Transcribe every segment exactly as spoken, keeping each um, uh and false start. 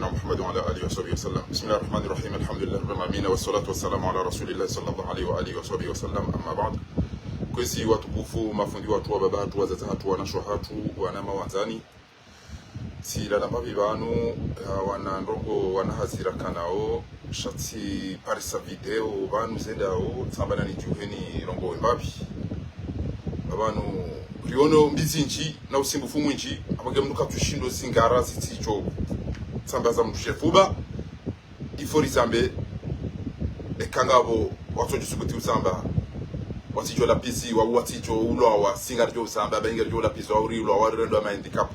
محمد وعلى آله وصحبه وسلم. بسم الله الرحمن الرحيم. الحمد لله رب العالمين، والصلاة والسلام على رسول الله صلى الله عليه وآله وصحبه وسلم. أما بعد. Kwezi watukufu, mafundi watru, wababa hatru, wadzadze hatru, wanashe hatru, wananya wandzani. Tsilala mbapvi pvanu, ah, wana ndrongoo, wana hazi rakanao, sha tsiparisa video pvanu zendao, tsamba nani djuheni ndrongoo mbapvi. Pvanu, riono mbi zindji, na usumbufu mwindji, apvo nge mndru katsushindo zingara zitsisho. Tsamba za mndru shefuba, il faut rizambe, eka ngapvo, watsodjo subuti uzamba, watsisho lapvizi, wa, watsisho ulwawa, si ngaridjo uzamba, ba ngaridjo lapvizi, wa uri ulwawa, uri rendwa ma handicap.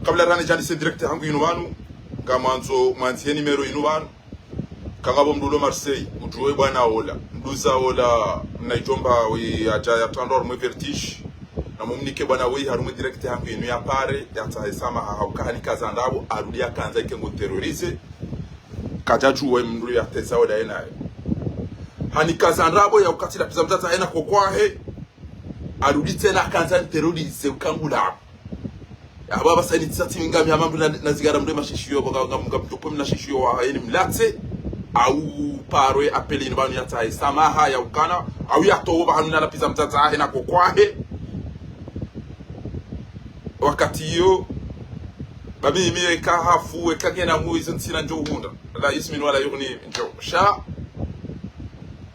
Kabla rane djandise direct hangu inu pvanu, ngamwandzo, mwandzihe numéro inu pvanu, eka ngapvo mndru ulo Marseille, udjuwe bwana ola, mndru uza ola, mna idjomba, wi, adja ya trando harumwa Vertige, na mumnike bwana wi, harumwa direct hangu inu ya pare, yatsahe swamaha, hauka hanikaza ndrabo, arudi yakandza ike ngu terroriser, kadjadjuwa mndru yateza ola yenaye. Hanikaza ndrabo, ya uka tsilapviza mdzadze hena kokwahe, arudi tsena yakandza niterroriser, uka ngulapvo. Apvo apvasa ini tsisa tsi mi ngami hama mndru na, na zingara mndru mashishiyo, pvo nga, nga, nga mndru kumi na shishiyo wa, ini mlatse, au paro ye appel inu pvanu yatsahe swamaha, ya ukana, au yatowo pvahanu na lapviza mdzadze hena kokwahe. Wakati iyo, ba mimi eka hafu, eka ngena mu izo ntsina ndjo uhundra. لا يسمن ولا يغني من جوع. Sha,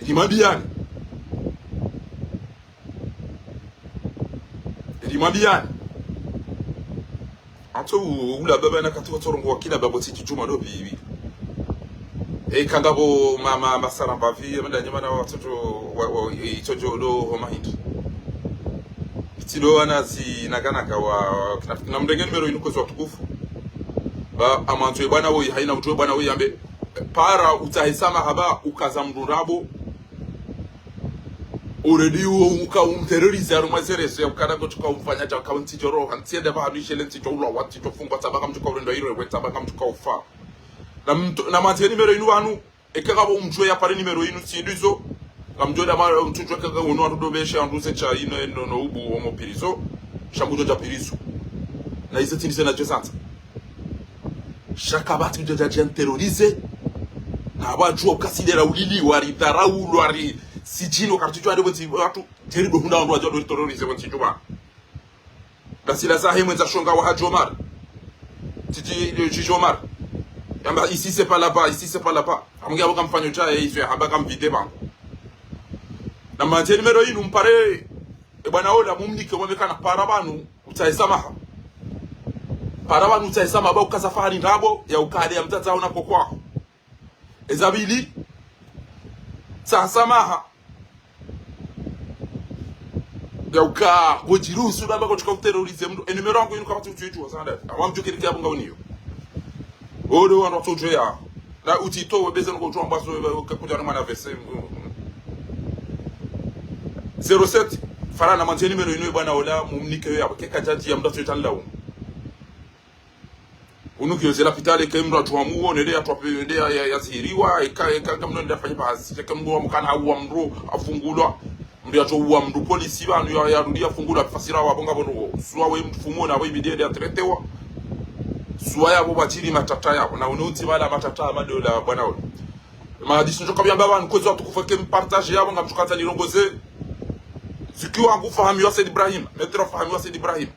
rimwambiyani. Rimwambiyani. Antso u-, ula baba na kati watsorongowa kila babo tsi tsi djuma no bibi. Eka ngapvo ma, ma, masara mbapvi, amanda nyama na watsodjo, wa, wa, e, itsodjo lo ho mahindri. Tsido wana zi nakanaka wa, na, na mrenge numéro inu kwezi watukufu. Ba, amwandzo ye bwana woyi, haina udjuwe bwana woyi, ambe, para utsahe swamaha ba, ukaza mndru ndrabo. Already u, uka umterroriser harumwa ze réseaux, ya ukana kotsuka umfanya dja, uka untsidjo roha, ntsiende pvahanu ishele, ntsitsho ulwawa, ntsitsho fungwa, tsamba ngamtsuka urendwa irewe, tsamba ngamtsuka ufa. Na mtu, na mwandzihe numéro inu pvanu, eka ngapvo umdjuwe ya pare numéro inu, tsi ndizo, ngamdjuwe na mara umtsudjuwe eka ngapvo unu wandru dobeshe, wandru ze sha inu, no, no ubu, omo prison, sha mndru dja prison. Na ize tsi ndize na djezantsa. Sha kapvatsi udja dja dja nterroriser. Na wadjuwa uka si lera ulili, wari dharau, wari sijini, wakati djuwa ndo pvontsi watru, djeri ndo hundra wandru wadjuwa ndo terroriser pvontsi djuwa. Nda sila zahe mwendza shonga wa Hadji Omar. Titi, le juge Omar. Yamba, ici c'est pas là-bas, ici c'est pas là-bas. Amungi apvo kamfanyo djaye, izo ya hamba kamvide pvangu. Na mwandzihe numéro inu mpare, e bwana ola mumnike, mwambe kana para pvanu, utsahe swamaha. Para pvanu utsahe swamaha, ba ukaza Fahari ndrabo, ya ukale ya mdzadze hena kokwaho. Eza pvili, tsaha swamaha. Ya uka, ngodjiruhusu namba kotsuka uterroriser mndru. E numéro yangu inu kapvatsi utsuitsuwa, sanda. Awa mdjukiri kia bunga uniyo. Odo wandru watsodjuwa. Na utitowe beze ngodjuwa mbazo, ka kudja na mwana vese. Zéro sept, fara na mwandzihe numéro inu ye bwana ola, mumnike yo ya, ke kadjadji ya mndru atsoitani la umu. Unu kiyo ze lapitali, eka mndru atsuwa muwo, nende yatsuwa pe, nende ya, ya, yazihiriwa, eka, eka, eka mndru nende afanye pvahasi, eka mndru wa mukana hauwa mndru, afungulwa, mndru yatsuwa mndru polisi, pvanu ya, yarudi yafungulwa, fasira wa bonga bono, suwa we mfumo na we ibidi nende atretewa, suwa yapvo pvadjiri matata yapvo, na unu untsi pvala matata ya madola bwana ule. Mahadisi ndjo kapviyamba pvanu kwezi watukufu eka mpartage yapvo, ngamtsukandza nirongoze, zikiwa ngu Fahami wa Said Ibrahim, maître Fahami wa Said Ibrahim.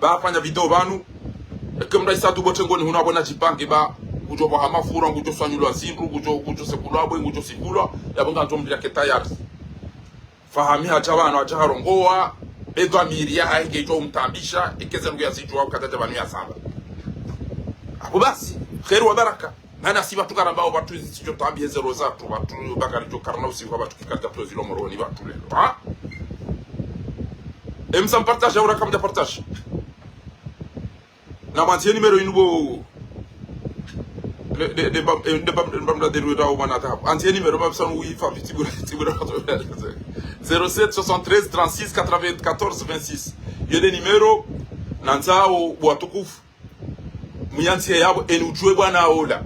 Ba fanya video pvanu. Eka mndru isa dubo tengoni hunu apvo nadjipange ba. Ngudjo pvwa ha mafura, ngudjo swanyulwa zindru, ngudjo, ngudjo sekulwa bwe, ngudjo sikulwa. Yapvo ngandzo mndru yake tayari. Fahami hadja pvanu, hadja harongowa. Be dhwamiri yahahe ngedjo umtambisha. Eka ze ndrongoo yazidjuwa, ukadja dja pvanu yazamba. Apvo basi, kheri wa baraka. Mana si pvatsu karamba wo pvatsu zitsidjo tambihe ze roho zatru, pvatsu bakari djo karana usiku, pvatsu kikadja pvatsu zilo moroni pvatsu lelo, ha? Emsa mpartage, aura kamdja partage. Na mwandzihe numéro inu bo. De, de, de, ba, eh, de, ba, de, ba, mda de, de, da, o, mana, ta. Andzihe numéro, ba, pvanu, wi, fa, pvitsi, bura, pvitsi, bura. Zéro sept soixante-treize trente-six quatre-vingt-quatorze vingt-six. Yo nde numéro, nandzao, bo watukufu. Muyantsihe yapvo, eni udjuwe bwana ola.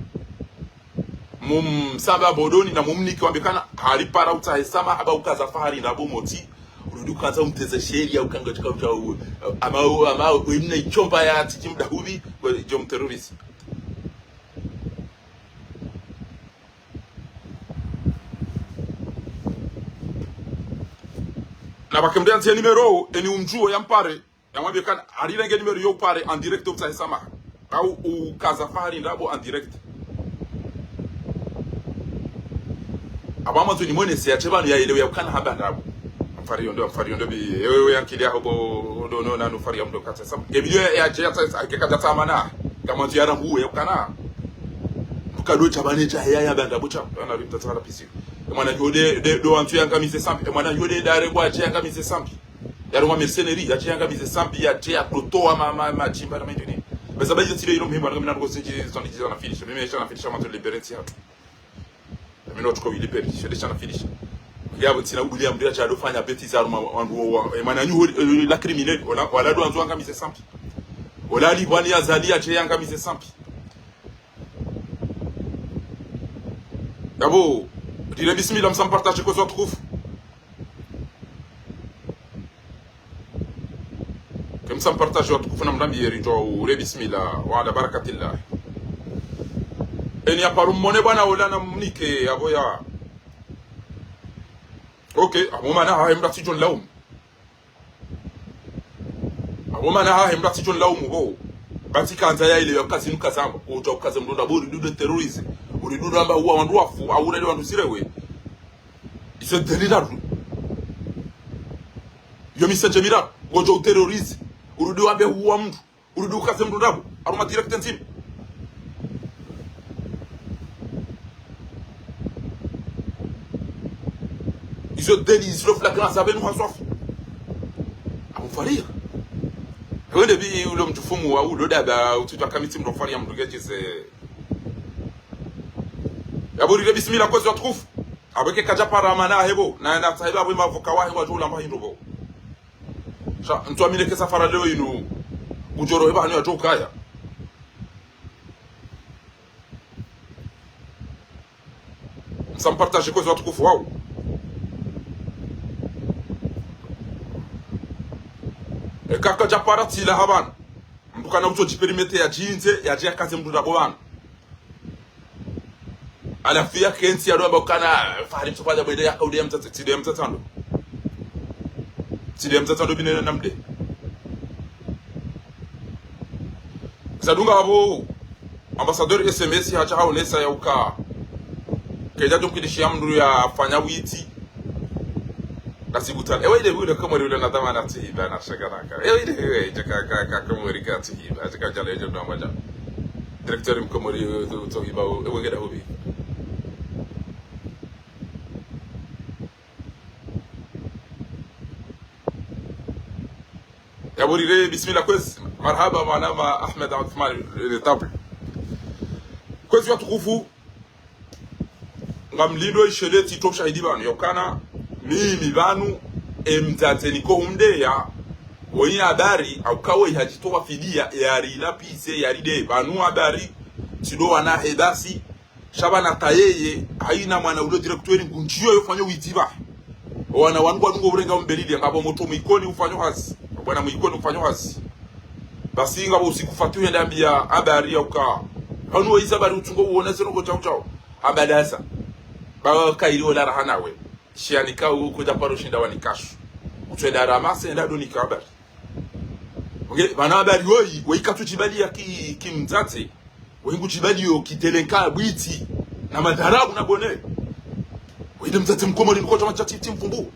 Mumsamba bodoni na mumnike wambe kana, hari para utsahe swamaha ba ukaza Fahari ndrabo motsi, urudi ukandza umteze sheriya ukanga tsuka utsa u-, ama, ama, wemna ichomba ya titi mdahuri, we, djo mterroriste. Na pvake mndru yandze numéro, eni umdjuo yampare. Yamwambie kana, arirenge numéro yo upare en direct upvasa hesama. Au ukaza Fahari ndrabo en direct. Apvo amwandzo nimwonese yatse pvanu yaelewe ya ukana hamba ndrabo. Mfari yondo, mfari yondo bi, ewe, ewe, ankili yaho bo, ndo, no, nanu fari ya mdo katsa hesama. Nge video ya, ya, ya, ya, ya, keka jatsa mana. Kamwandzo yaranguwe ya ukana. Mbuka do tsa pvane tsa, ya, ya, hamba ndrabo tsa. Yana rimta tsala pisi. E mwananyo de, de, do wantsu yangamize Sambi. E mwananyo de, dare kwa tse yangamize Sambi. Yari wa mercenaire, yatse yangamize Sambi, yatse yakotowa ma, ma, ma, tsimba na maitini. Besa bayi tsile ilo muhimu, wana mina nuko sinji, zoni jiza na finish. Mimi yesha na finish, ama tu libérer ntsi yatru. Mimi no tuko libérer, shede sha na finish. Yapvo tsina ubuli ya mndru yatsa adofanya bêtise harumwa wandru wa, wa, e, mwananyo, e, la criminel, wala, wala do wandzo yangamize Sambi. Wala alipvwani Azali yatse yangamize Sambi. Yapvo, rire bismillah, msa mpartage kwezi watukufu. Ke msa mpartage watukufu na mrambi yeri djo ure bismillah, wa ala barakatillah. Eni ya paru mmone bwana ola na mnike, yapvo ya. Ok, apvo mana hahe mndru tsi djo nlaumu. Apvo mana hahe mndru tsi djo nlaumu bo. Basi kandza yaelewe ya ukazi nukazamba. Kudja ukaze mndru ndrabo uri dudu terroriser. Uri dudu amba uwa wandru wafu, au urele wandru zirewe. Izo délit ndraru. Yo misa djemira, ngodjo uterroriser. Uri dudu ambe uwa mndru. Uri dudu ukaze mndru ndrabo. Harumwa direct ndzima. Izo délit, izo flagrance, apvenu haswafu. Abu Farid. Wende bi ulo mdjufumu wa ulo daba, utsutwa kamitsi mndru fari ya mndru gedjize. Yapvo rire bismillah kwezi watukufu. Apvo ke kadja para mana hebo, na, na sahiba apvo mavoka wahe wadjo ulamba hindru bo. Sha, ntsu amine ke safara leo inu. Udjoro heba hanu yadjo ukaya. Msa mpartage kwezi watukufu wao. E kaka dja para tsila hapvanu. Mndru kana utso dji permettre yadjindze, yadje yakaze mndru ndrabo pvanu. Halafu ya kentsi ya lwamba ukana, Fahari mtso fanya bwede ya kauli ya mtsatsa, tsi de ya mtsatsa ndo. Tsi de ya mtsatsa ndo binene na mde. Zadunga apvo, ambassadeur S M S hadja haonesa ya uka. Kedja djo mkidishi ya mndru yafanya witi. Kasi butal. Ewe ile ule Komori ule na dhamana tsihiba na shaka naka. Ewe ile, ewe, ile ka, ka, ka, Komori ka tsihiba. Ile ka djala ile ndo amaja. Directeur Mkomori, eh, tso, tso hiba, ewe ngeda hubi. Yapvo rire, bismillah kwezi. Marhaba, mwanama Ahmed Athman, le table. Kwezi watukufu. Ngamlindo ishele tsitowa shahidi pvanu, ya ukana, mimi pvanu, e mdzadze niko humdeya, woyi habari, au kawo ihadjitowa fidiya, yari lapise, yari de, pvanu habari, tsido wana hebasi, sha pvanu ta yeye, hayina mwana ulo directeur ngundjiyo yo fanyo widziba. Wana wanu ngwadungo urenga umbelili, ngapvo motro mwikoni ufanyo hazi. Bwana mwikoni ufanyo hazi. Basi ngapvo usiku Fatu yenda ambiya habari ya uka. Hanu wayiza habari utsungo uona zeno ko chau chau. Abadasa. Ba kairi ola raha nawe. Shiya nika uko dja paro shinda wanikashu. Utswenda ramase, enda do nika habari. Ok, pvanu habari woyi, woyi katsu djibali ya ki, ki mdzadze. Woyi ngudjibali yo ki délinquant bwitsi. Na madharau na bone. Woyi nde mdzadze Mkomori niko djama dja tsi, tsi mfumbu.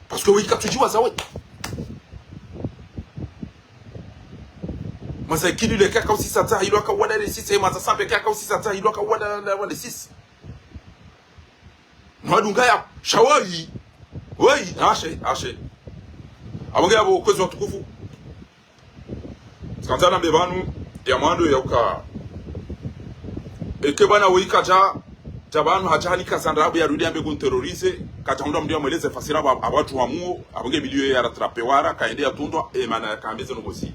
Parce que woyi katsu djiwaza woyi. Maza ikili le kaka usisa ta ilwa ka wada le sisa, maza sambe kaka usisa ta ilwa ka wada le, wada le sisa. Nwadunga ya, sha woyi, woyi, ashe, ashe. Apvo nge yapvo kwezi watukufu. Tsikandza nambe pvanu, ya mwando ya uka. Eke pvanu woyi kadja, dja pvanu hadja hanika sanda apvo ya rudi ambe kun terroriser, kadja hundra mndru ya mweleze fasira apvo, apvo wandru wa muo, apvo nge video ya rattraper wara, kaende ya tundwa, e mana ya kambe zeno kosi.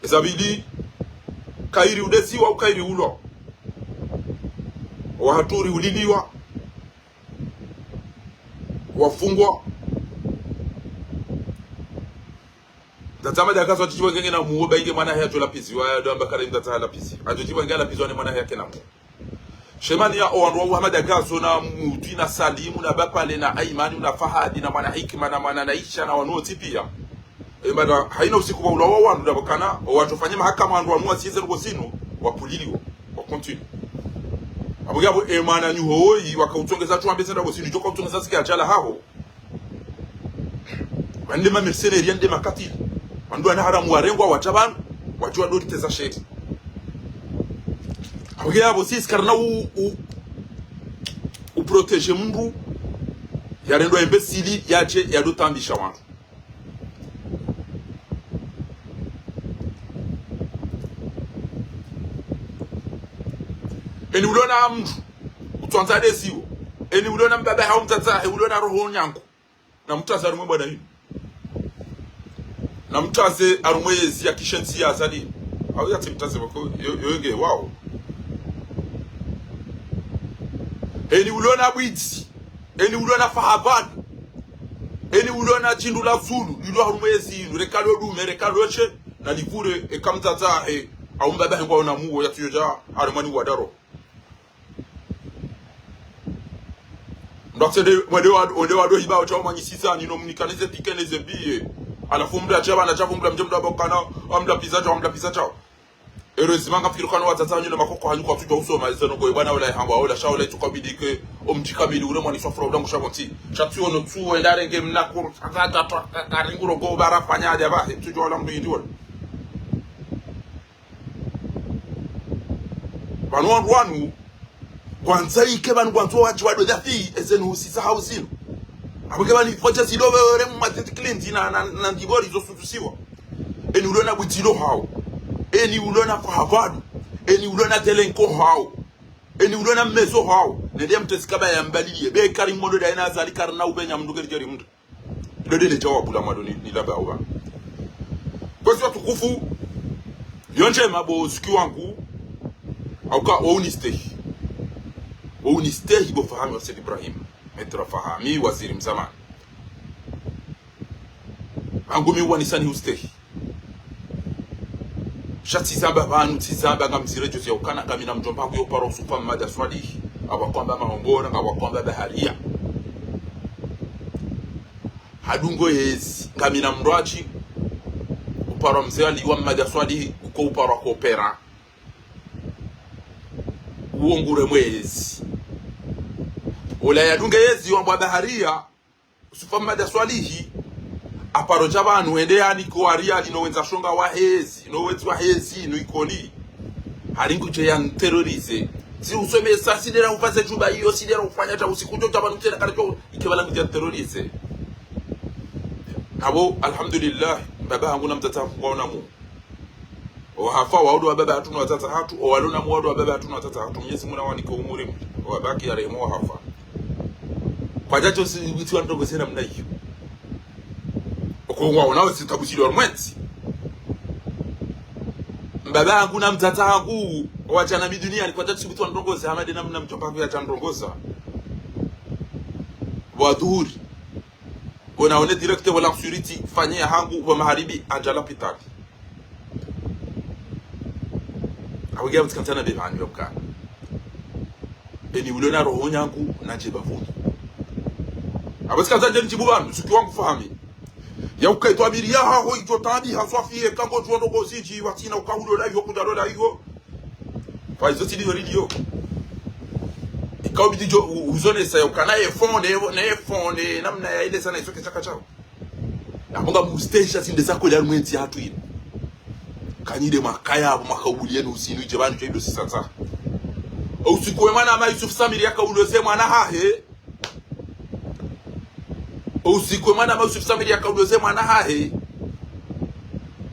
Eza pvili, kairi udesiwa, au kairi ulwa. Wahatru ri uliliwa. Wafungwa. Ndatama dakazo atitiwa ngenge na muo, ba inge mwana haya djo lapiziwa, ya do amba kara imdata lapizi. Adjo tiwa nge lapiziwa ne mwana haya kena muo. Shemani ya owandru wa Hamada Gazo na Mudi na Salimu na Bapale na Aimani na Fahadi na Mwana Hikima na Mwana Naisha na wanu wontsi piya. E mana, hayina usiku wa ulawa wandru ndapvo kana, owatso fanya mahakama wandru wanu wasiye ze ndrongo zinu, wapvuliliwa, wa continue. Apvo nge apvo, e mana nyuho woyi, wakautsongeza tsu wambe ze ndrongo zinu, djo kautsongeza zike ajala haho. Wanu nde ma mercenaires, wanu nde makatili. Wandru wana haramu warengwa, watsha pvanu, wadjuwa ndo riteza sheri. Apvo nge apvo, sisi karina u, u, u protéger mndru, yarendwa imbécile, yadje, yado tambisha wandru. Eni ulona mndru, utswandza deziwo. Eni ulona mbaba hau mdzadze, e ulona roho nyangu. Na mtsaze harumwa bwana yinu. Na mtsaze harumwa yezi ya kishenzi ya Azali. Au yatsi mtsaze wako, yo, yo nge wao. Eni ulona bwidzi. Eni ulona fahavani. Eni ulona tsindru la zulu. Lilo harumwa yezi yinu. Reka lo dume, reka lo she. Na livure, eka mdzadze, e, au mbaba hengwa ona muwo, yatsu yodja, harumwa ni wadaro. Ndo tsende, mwende wa, mwende wado hiba, otsha umanyisisa, nyi no mnikane ze ticket ne ze billet. Halafu mndru yadje pvanu, yadje pvo mndru yamdje mndru apvo kana, amdapviza tsao, amdapviza tsao. Heureusement, ngafikiri kana wadzadze wanyu na makoko hanyu kwatsudjuwa usoma, ze ndrongo e bwana ola yahamba, ola sha ola itsuka bidi ke, omdji kamili ule mwana iswa fura udangu sha pvontsi. Sha tsi ono tsu, wenda renge mna kuru, tsa, tsa, tsa, tsa, ka, karingu rogo, bara fanya adja pvahe, tsudjuwa ola mndru yindi ola. Pvanu wandru wanu, kwandza ike pvanu kwandza wadji wado dafi, eze nuhusi za hau zinu. Apvo nge pvanu ifodja zido pvere mu madinti klindi na, na, na ndibori zo sutusiwa. Eni ulona bwidzi lo hao. Eni ulona fahavadu. Eni ulona délinquant hao. Eni ulona mmezo hao. Nende ya mtesi kaba ya mbaliliye. Be kari mondo da ena Azali karina upvenya mndru keri keri mndru. Ndo dele djawabu la mwado ni, ni laba uba. Kwezi watukufu, yo ndjema bo Zuki wangu, hauka wo unistehi. Wo unistehi bo Fahami wa Said Ibrahim. Maître Fahami, waziri mzamani. Hangu mi uwanisani ustehi. Sha tsizamba pvanu, tsizamba ngamzire djozi ya ukana, ngamina mdjomba hangu yo uparwa Yusufa Mmadi Swalihi. Apvo kwamba Mahombora, ngapvo kwamba Baharia. Hadungo yezi, ngamina mdru wadji, uparwa Mze Ali wa Mmadi Swalihi, uko uparwa Kopera. Uwo ngure mwezi. Ola yadunge yezi wambwa Baharia, Yusufa Mmadi Swalihi, aparo dja pvanu, hende yani ko Ariali no wendza shonga wa hezi, no wendzi wa hezi, no Ikoni. Haringu dje ya nterroriser. Si usome sa sidera ufaze djuba iyo, sidera ufanya dja usiku djo dja pvanu tsena kare djo, ike pvala ngudja nterroriser. Apvo, alhamdulillah, mbaba hangu na mdzadze hangu ngwaona mu. Owahafa, wao ndo wababa hatru no wadzadze hatru, owalona mu wao ndo wababa hatru no wadzadze hatru, Mwenyezi Mungu nawanike umuri mde, owabaki ya rehema owahafa. Kwadjadjo si witsi wa ndrongo zena mna iyo. Oko ngwaonao zitabu zilo mwentsi. Mbaba hangu na mdzadze hangu, wadjana mi duniani, kwadjadjo si witsi wa ndrongo ze hama de namna mdjomba hangu yadja ndrongoza. Wa dhuhuri. Ona one direct wala nsuriti fanye ya hangu wa maharibi adja lapitali. Apvo nge apvo tsikandza na be pvanu ya ukana. Eni ulona roho nyangu na djeba pvunu. Apvo tsikandza dje ndjibu pvanu, Zuki wangu Fahami. Ya uka itwabiri ya haho idjo tabi ha swafi ye kango djuwa ndrongo zindji watsina uka hulo la iyo kudjalo la iyo. Fa izo tsi ndiyo riliyo. Ika ubidi djo u-, uzonesa ya ukana ye fonde, ne fonde, namna ya ile sana izo keshaka tsao. Na munga mustesha zinde za kweli harumwa entsi hatru inu. Kanyile makaya apvo makauliye no usinu idje pvanu dje ido sisatsa. Usiku we mwana ama Yusuf Samiri yaka uloze mwana hahe. Usiku we mwana ama Yusuf Samiri yaka uloze mwana hahe.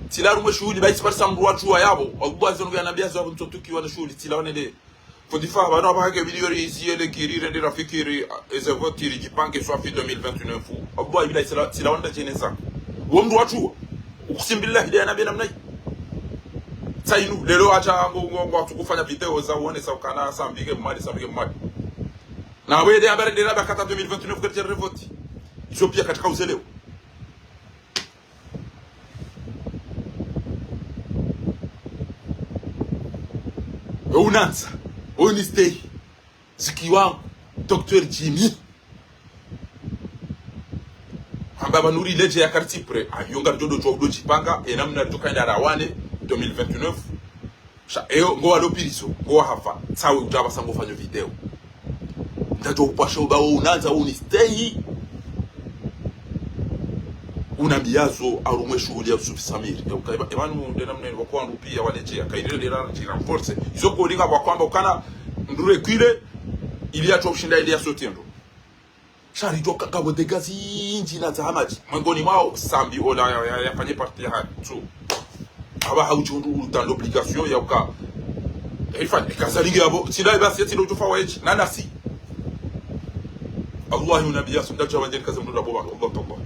Tsila harumwa shuhuli, ba isi parisa mdru watsuwa yapvo. Wallahi, zonu ya nambia zo apvo ntsotukiwa na shuhuli, tsila wanele. Fundi Faha, pvanu apvo hake video ri izi yele kiri, rende rafikiri, eze voti ri djipange swafi deux mille vingt-neuf. Wallahi, bila tsila, tsila wanda djeneza. Wo mdru watsuwa. Uksimu billahi de ya nambia namna yi. Tsa inu, lelo hata ngo, ngo, ngo, watsukufanya video za uonesa ukana, sambike mwali, sambike mwali. Na wede habari ndela bakata deux mille vingt-neuf kati ya revote. Izo piya katsika uzelewa. Wo unansa, wo unistehi. Ziki wangu, Docteur Jimmy. Hamba pvanu riledje ya kartipre, ayo ngaridjo dodjwa udodjipanga, e namna ridjo kaenda rawane, deux mille vingt-neuf. Sha, eyo, ngo walo pirizo, ngo wahafa, tsawe udja pvasa ngo fanyo video. Ndadjo upasha uba wo unandza unistehi. Unambiyazo, harumwa e shuhuli ya Youssouf Samir. Ya uka, eba, eba nu ndena mneni, wako wandru piya waledjeya, kaidile ndena dji renforcer. Izo kolinga wakwamba ukana, ndure kwile, ili yatso ushinda ili ya sotiendo. Sha ridjo kaka bo dégâts zindji na za hamadji. Mwengoni mwawo, Sambi ola ya, ya, yafanye partie ya hatru. Aba haudjo undru uta l'obligation ya uka. Ifanye, eka zalinge yabo, tsinda ibasi, tsinda udjo fa wa echi, nanasi. Allahi unambiyazo, ndadjo wandjeni kaze mndru na bo pvanu, Allah, Allah.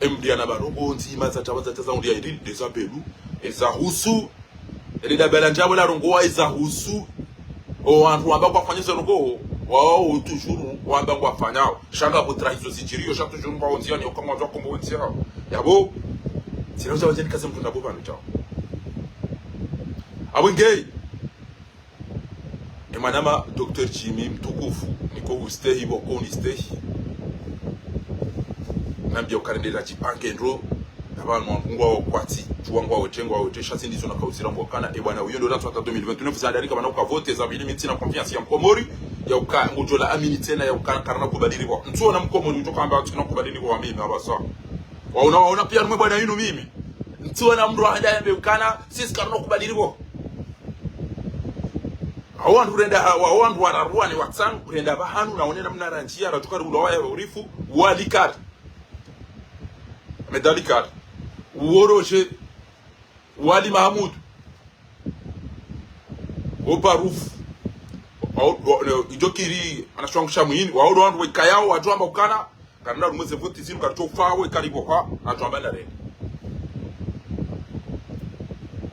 Emdiya na barongo, ndzima za tawa za taza, undi ya iri, ndeza pvelu, eza husu, ele dabala ndjabo larongowa eza husu. O wandru wamba ngwafanya ze ndrongoo, wawo toujours wamba ngwafanyao. Sha nga bo trahizo zidjiriyo, sha toujours ngwaondziani, oka mwandzo wakombo wondziao. Yabo, tsinda udja wandjeni kaze mndru na bo pvanu djao. Abo nge, e mwanama Docteur Jimmy mtukufu, niko ustehi, wako unistehi. Nambiya ukarendela djipange ndro, na pvanu ngwawo kwatsi, djuwa ngwawo dje, ngwawo dje, sha tsi ndizo na kauzira mbwa kana, e bwana uyo ndo rantswa hata deux mille vingt-neuf, za ndarika pvana uka vote, za pvili mi ntsina confiance ya Mkomori, ya uka, ngudjo la amini tsena, ya uka, karina kubadili bo. Ntsuona Mkomori, udjo kamba, tsina kubadili bo wa mimi, abasa. Waona, waona piya numwe bwana inu mimi. Ntsuona mndru handa yambe ukana, sisi karina kubadili bo. Awo wandru renda, awo wandru wararuwa ni watsanu, renda pvahanu na one namna randjiya, ratsuka rula waya urifu, wali kari. Ahmed Ali kari. Uwo Roger, wali Mahamudu. Wo Parufu. Awo, wo, ne, idjo kiri, ana shwangu sha mwini, wawo ndo wandru wekayao, wadjo wamba ukana, karina harumwa ze vote zinu, karitso ufa, we karibo ha, atsu amba na renda.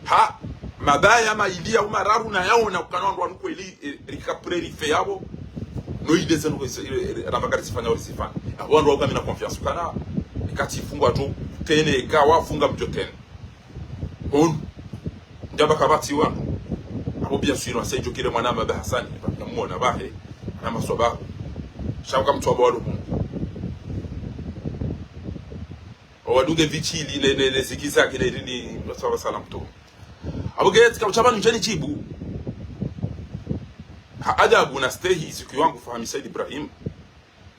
Ha, mabaya mayili ya umararu na yaona ukana wandru wanu kweli, e, rika prêt rife yabo. No ide zenu kwe, e, e, ramba karisifanya, risifanya. Abo wandru wauka mi na confiance ukana, eka tsi fungwa tu, tene, eka wafunga mdjo tene. Onu. Ndjamba kapvatsi wanu. Abo bien sûr, wasa idjo kire mwanama Baha Hasani, namwona bahe, na maswaba. Sha uka mtsu abo walo Mungu. Owadunge vichili, ne, ne, ne zigizagi, ne, ne, ne, maswaba salam tu. Abo ge, tsika uchaba ndjeni djibu. Ha adabu na stehi, siku wangu Fahmi Said Ibrahim.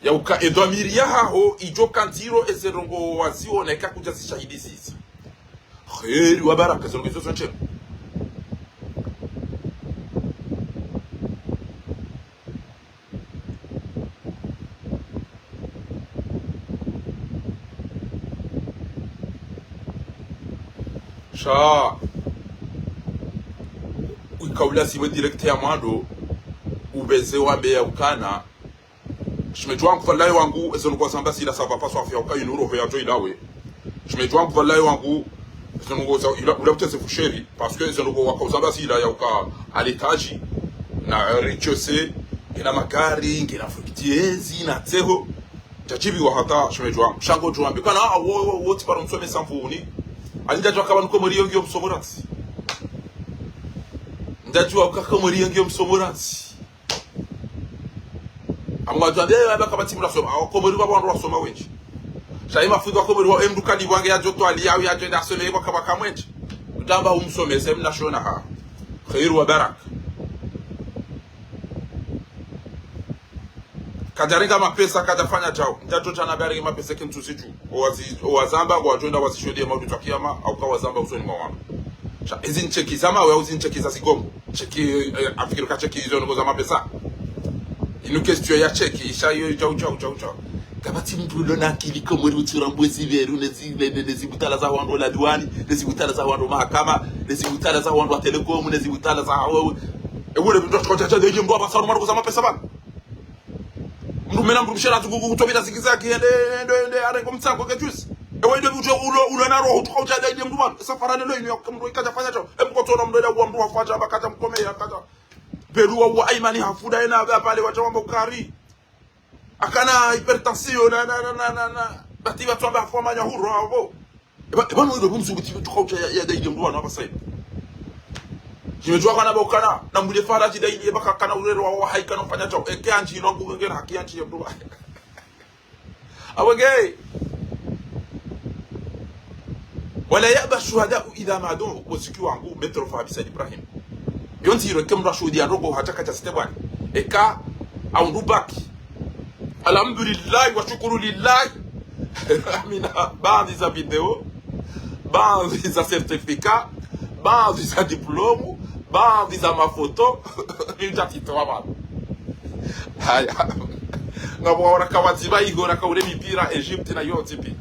Ya uka edhwamiri yahaho, idjo ka ndziro eze ndrongoo waziona eka kudja zishahidi ziza. Kheri wa baraka, ze ndrongoo izo zontsi. Sha, ika ulazimu direct ya mwando, ubeze wambe ya ukana, Shemedji wangu, pvalaye wangu, ezo ndrongoo wazamba zila, ça va pas, swafi ya uka inu roho yadjo ilawe. Shemedji wangu, pvalaye wangu, ezo ndrongoo za, ila, ula uteze fusheri, parce que ezo ndrongoo waka uzamba zila ya uka à l'étage, na rez-de-chaussée, ngena magari, ngena fructueuse, na tseho. Ndjadjibiwa hata, shemedji wangu. Sha ngodjo wambe. Kana, ah, wo, wo, wo, tsi paro msome samfuni. Ali ndjadjuwa kaba nuko mori yo ngiyo msomo rantsi. Ndjadjuwa uka ko mori yo ngiyo msomo rantsi. Amwa djwambe, eh, aba kapvatsi mndru asoma. Awo Komori kwa wandru wasoma wendji. Sha yi mafundi wa Komori wa, emndru kadi wange yadjo twali yawu yadjo enda asome kwa kaba kamwendji. Utamba umsomese mna shona ha. Kheri wa baraka. Kadjarenga mapesa, kadjafanya djao. Ndjadjo djana barenga mapesa kentsu zidju. Owazi, owazamba, ngwadjo enda wazishuhudiya maudu za kiyama, au ka wazamba usoni mwa wandru. Sha, ezi ncheki za mawe, au zi ncheki za zigongo. Cheki, eh, afikiri ka cheki izo ndrongoo za mapesa. Inu question ya cheki, isha iyo, djau, djau, djau, djau. Kapvatsi mndru ulo na akili Komori utsura mbwe ziberu, nezi, ne, ne, nezi butala za wandru la diwani, nezi butala za wandru mahakama, nezi butala za wandru wa telekomu, nezi butala za, e, e, ule mndru atsuka utsaha, ndeje mndru apvasa ndrongoo za mapesa pvanu. Mndru mena mndru mshe la tsuku kutopvira zigizagi, ende, ende, ende, arengo mtsango ke juzi. Ewe inde mndru ulo, ulo na roho, utsuka utsaha, ndeje mndru pvanu. Esa farane lo inu ya mndru ikadjafanya djao. Emkotsona mndru ila uwa mndru wafanya, amba kadja mkome ya kadja. Pvelu wa, wa Aimani hafuda ena, aba pvale wadja wamba ukari. Akana hypertension na, na, na, na, na, na. Bati pvatsu amba hafu wa manya huro, abo. Eba, eba no ido bumsu kuti tuka utsaha ya, ya, ya, ide mndru wanu apvasa inu. Shime djuwa kana bokana, na mbule fara shida ili yeba kakana urero wa, wa haikana ufanya djao. Eke andji ilo ngu ngena haki andji ya mdruwa. Awege. ولا يأبى الشهداء إذا ما دعوا, wo ziki wangu, Maître Fahmi Said Ibrahim. Yo ndziro eke mdru ashuhudiya ndrongo hata kaja sitebwani. Eka, au ndubaki. Alhamdulillah, wa shukuru lillah. Amina, baadhi za video, baadhi za certificat, baadhi za diplôme, baadhi za mafoto. Ni mtatito wa baba. Haya. Ngapvo waraka wadziba iho, waraka ule mipira, Egypte na yo tipi.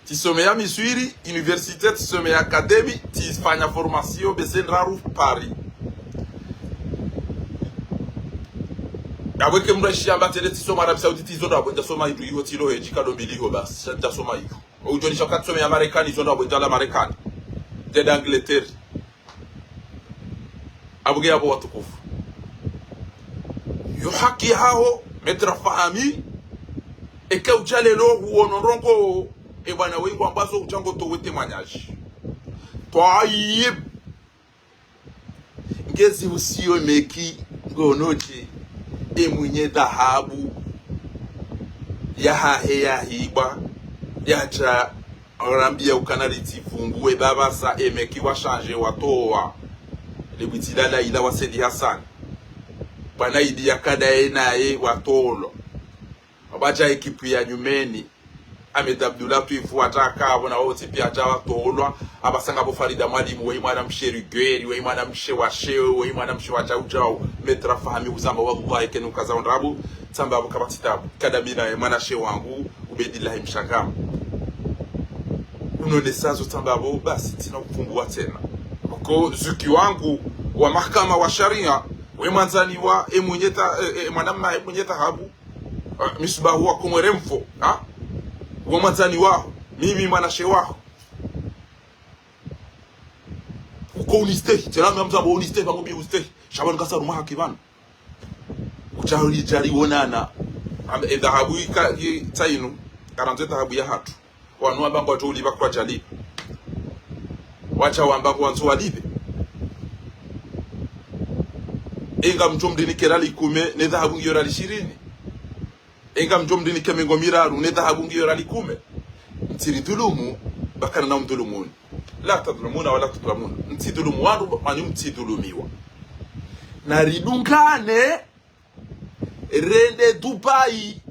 Tsisomeya Miswiri, université, tsisomeya académie, tsifanya formation, bese ndraru Paris. Yabweke mdru aishiyamba tsele tsisoma Arabie Saoudite, izo ndo abwe ndjasoma iho, iho tsilo hedji kado mbili iho basi, sha ndjasoma iho. Udjo nisha wakati tsisomeya Marekani, izo ndo abwe ndjala Marekani. Ndjenda Angleterre. Abwe yapvo watukufu. Yo haki haho, Maître Fahmi, eke udja lelo huono ndrongo, e bwana wengu ambazo udja ngo towe témoignage. Twayib. Ngezi usiyo meki, ngono dje, e mwinyi dhahabu, yahahe yahibwa, yadja, Rambiya ukana litsifunguwe baba sa emeki wa changé watowa. Libwitsi la Laila wa Said Hassan. Bwana Idi yakadaye naye watolo. Wabadja ekipu ya nyumeni. Ahmed Abdullatwif watsaka, bona wotsi piya hadja watolwa. Abasanga bo Farida Mwalimu, weyi mwanamshe rigueur, weyi mwanamshe wa sheo, weyi mwanamshe wa djaudjau. Maître Fahmi huzamba, wallahi, kenu kaza ondrabo. Tsamba bo kapvatsi tabu. Kadamina ye mwanashe wangu. Ubedillahi Mshangama. Unonesazo tsamba bo, basi, tsina upvunguwa tsena. Oko zuki wangu wa mahakama wa sharia, we mwandzani wa, e mwinyi dha-, e, e, mwanama, e mwinyi dhahabu, e, Misbahu wa Komori mfo, ha? We mwandzani waho, mimi mwanashe waho. Uko unistehi, tsena mi amzambo unistehi, pangu bi ustehi. Sha pvanu kasa ruma haki pvanu. Udja uli djali wonana. Am-, e dhahabu ika, i, tsainu. Karandzo e dhahabu ya hatru. Wanu wamba ngwadjo ulipva kwadjalipva. Watsha wamba ngwandzo walipve. Enga mdjo mdinike riali kume, ne dhahabu ngiyo riali shirini. Enga mdjo mdinike mengo miraru, ne dhahabu ngiyo riali kume. Mtsiridhulumu, bakana na umdhulumuni. لا تظلمون ولا تظلمون. Mtsidhulumu wandru, wanyu mtsidhulumiwa. Na ridungane, rende Dubai.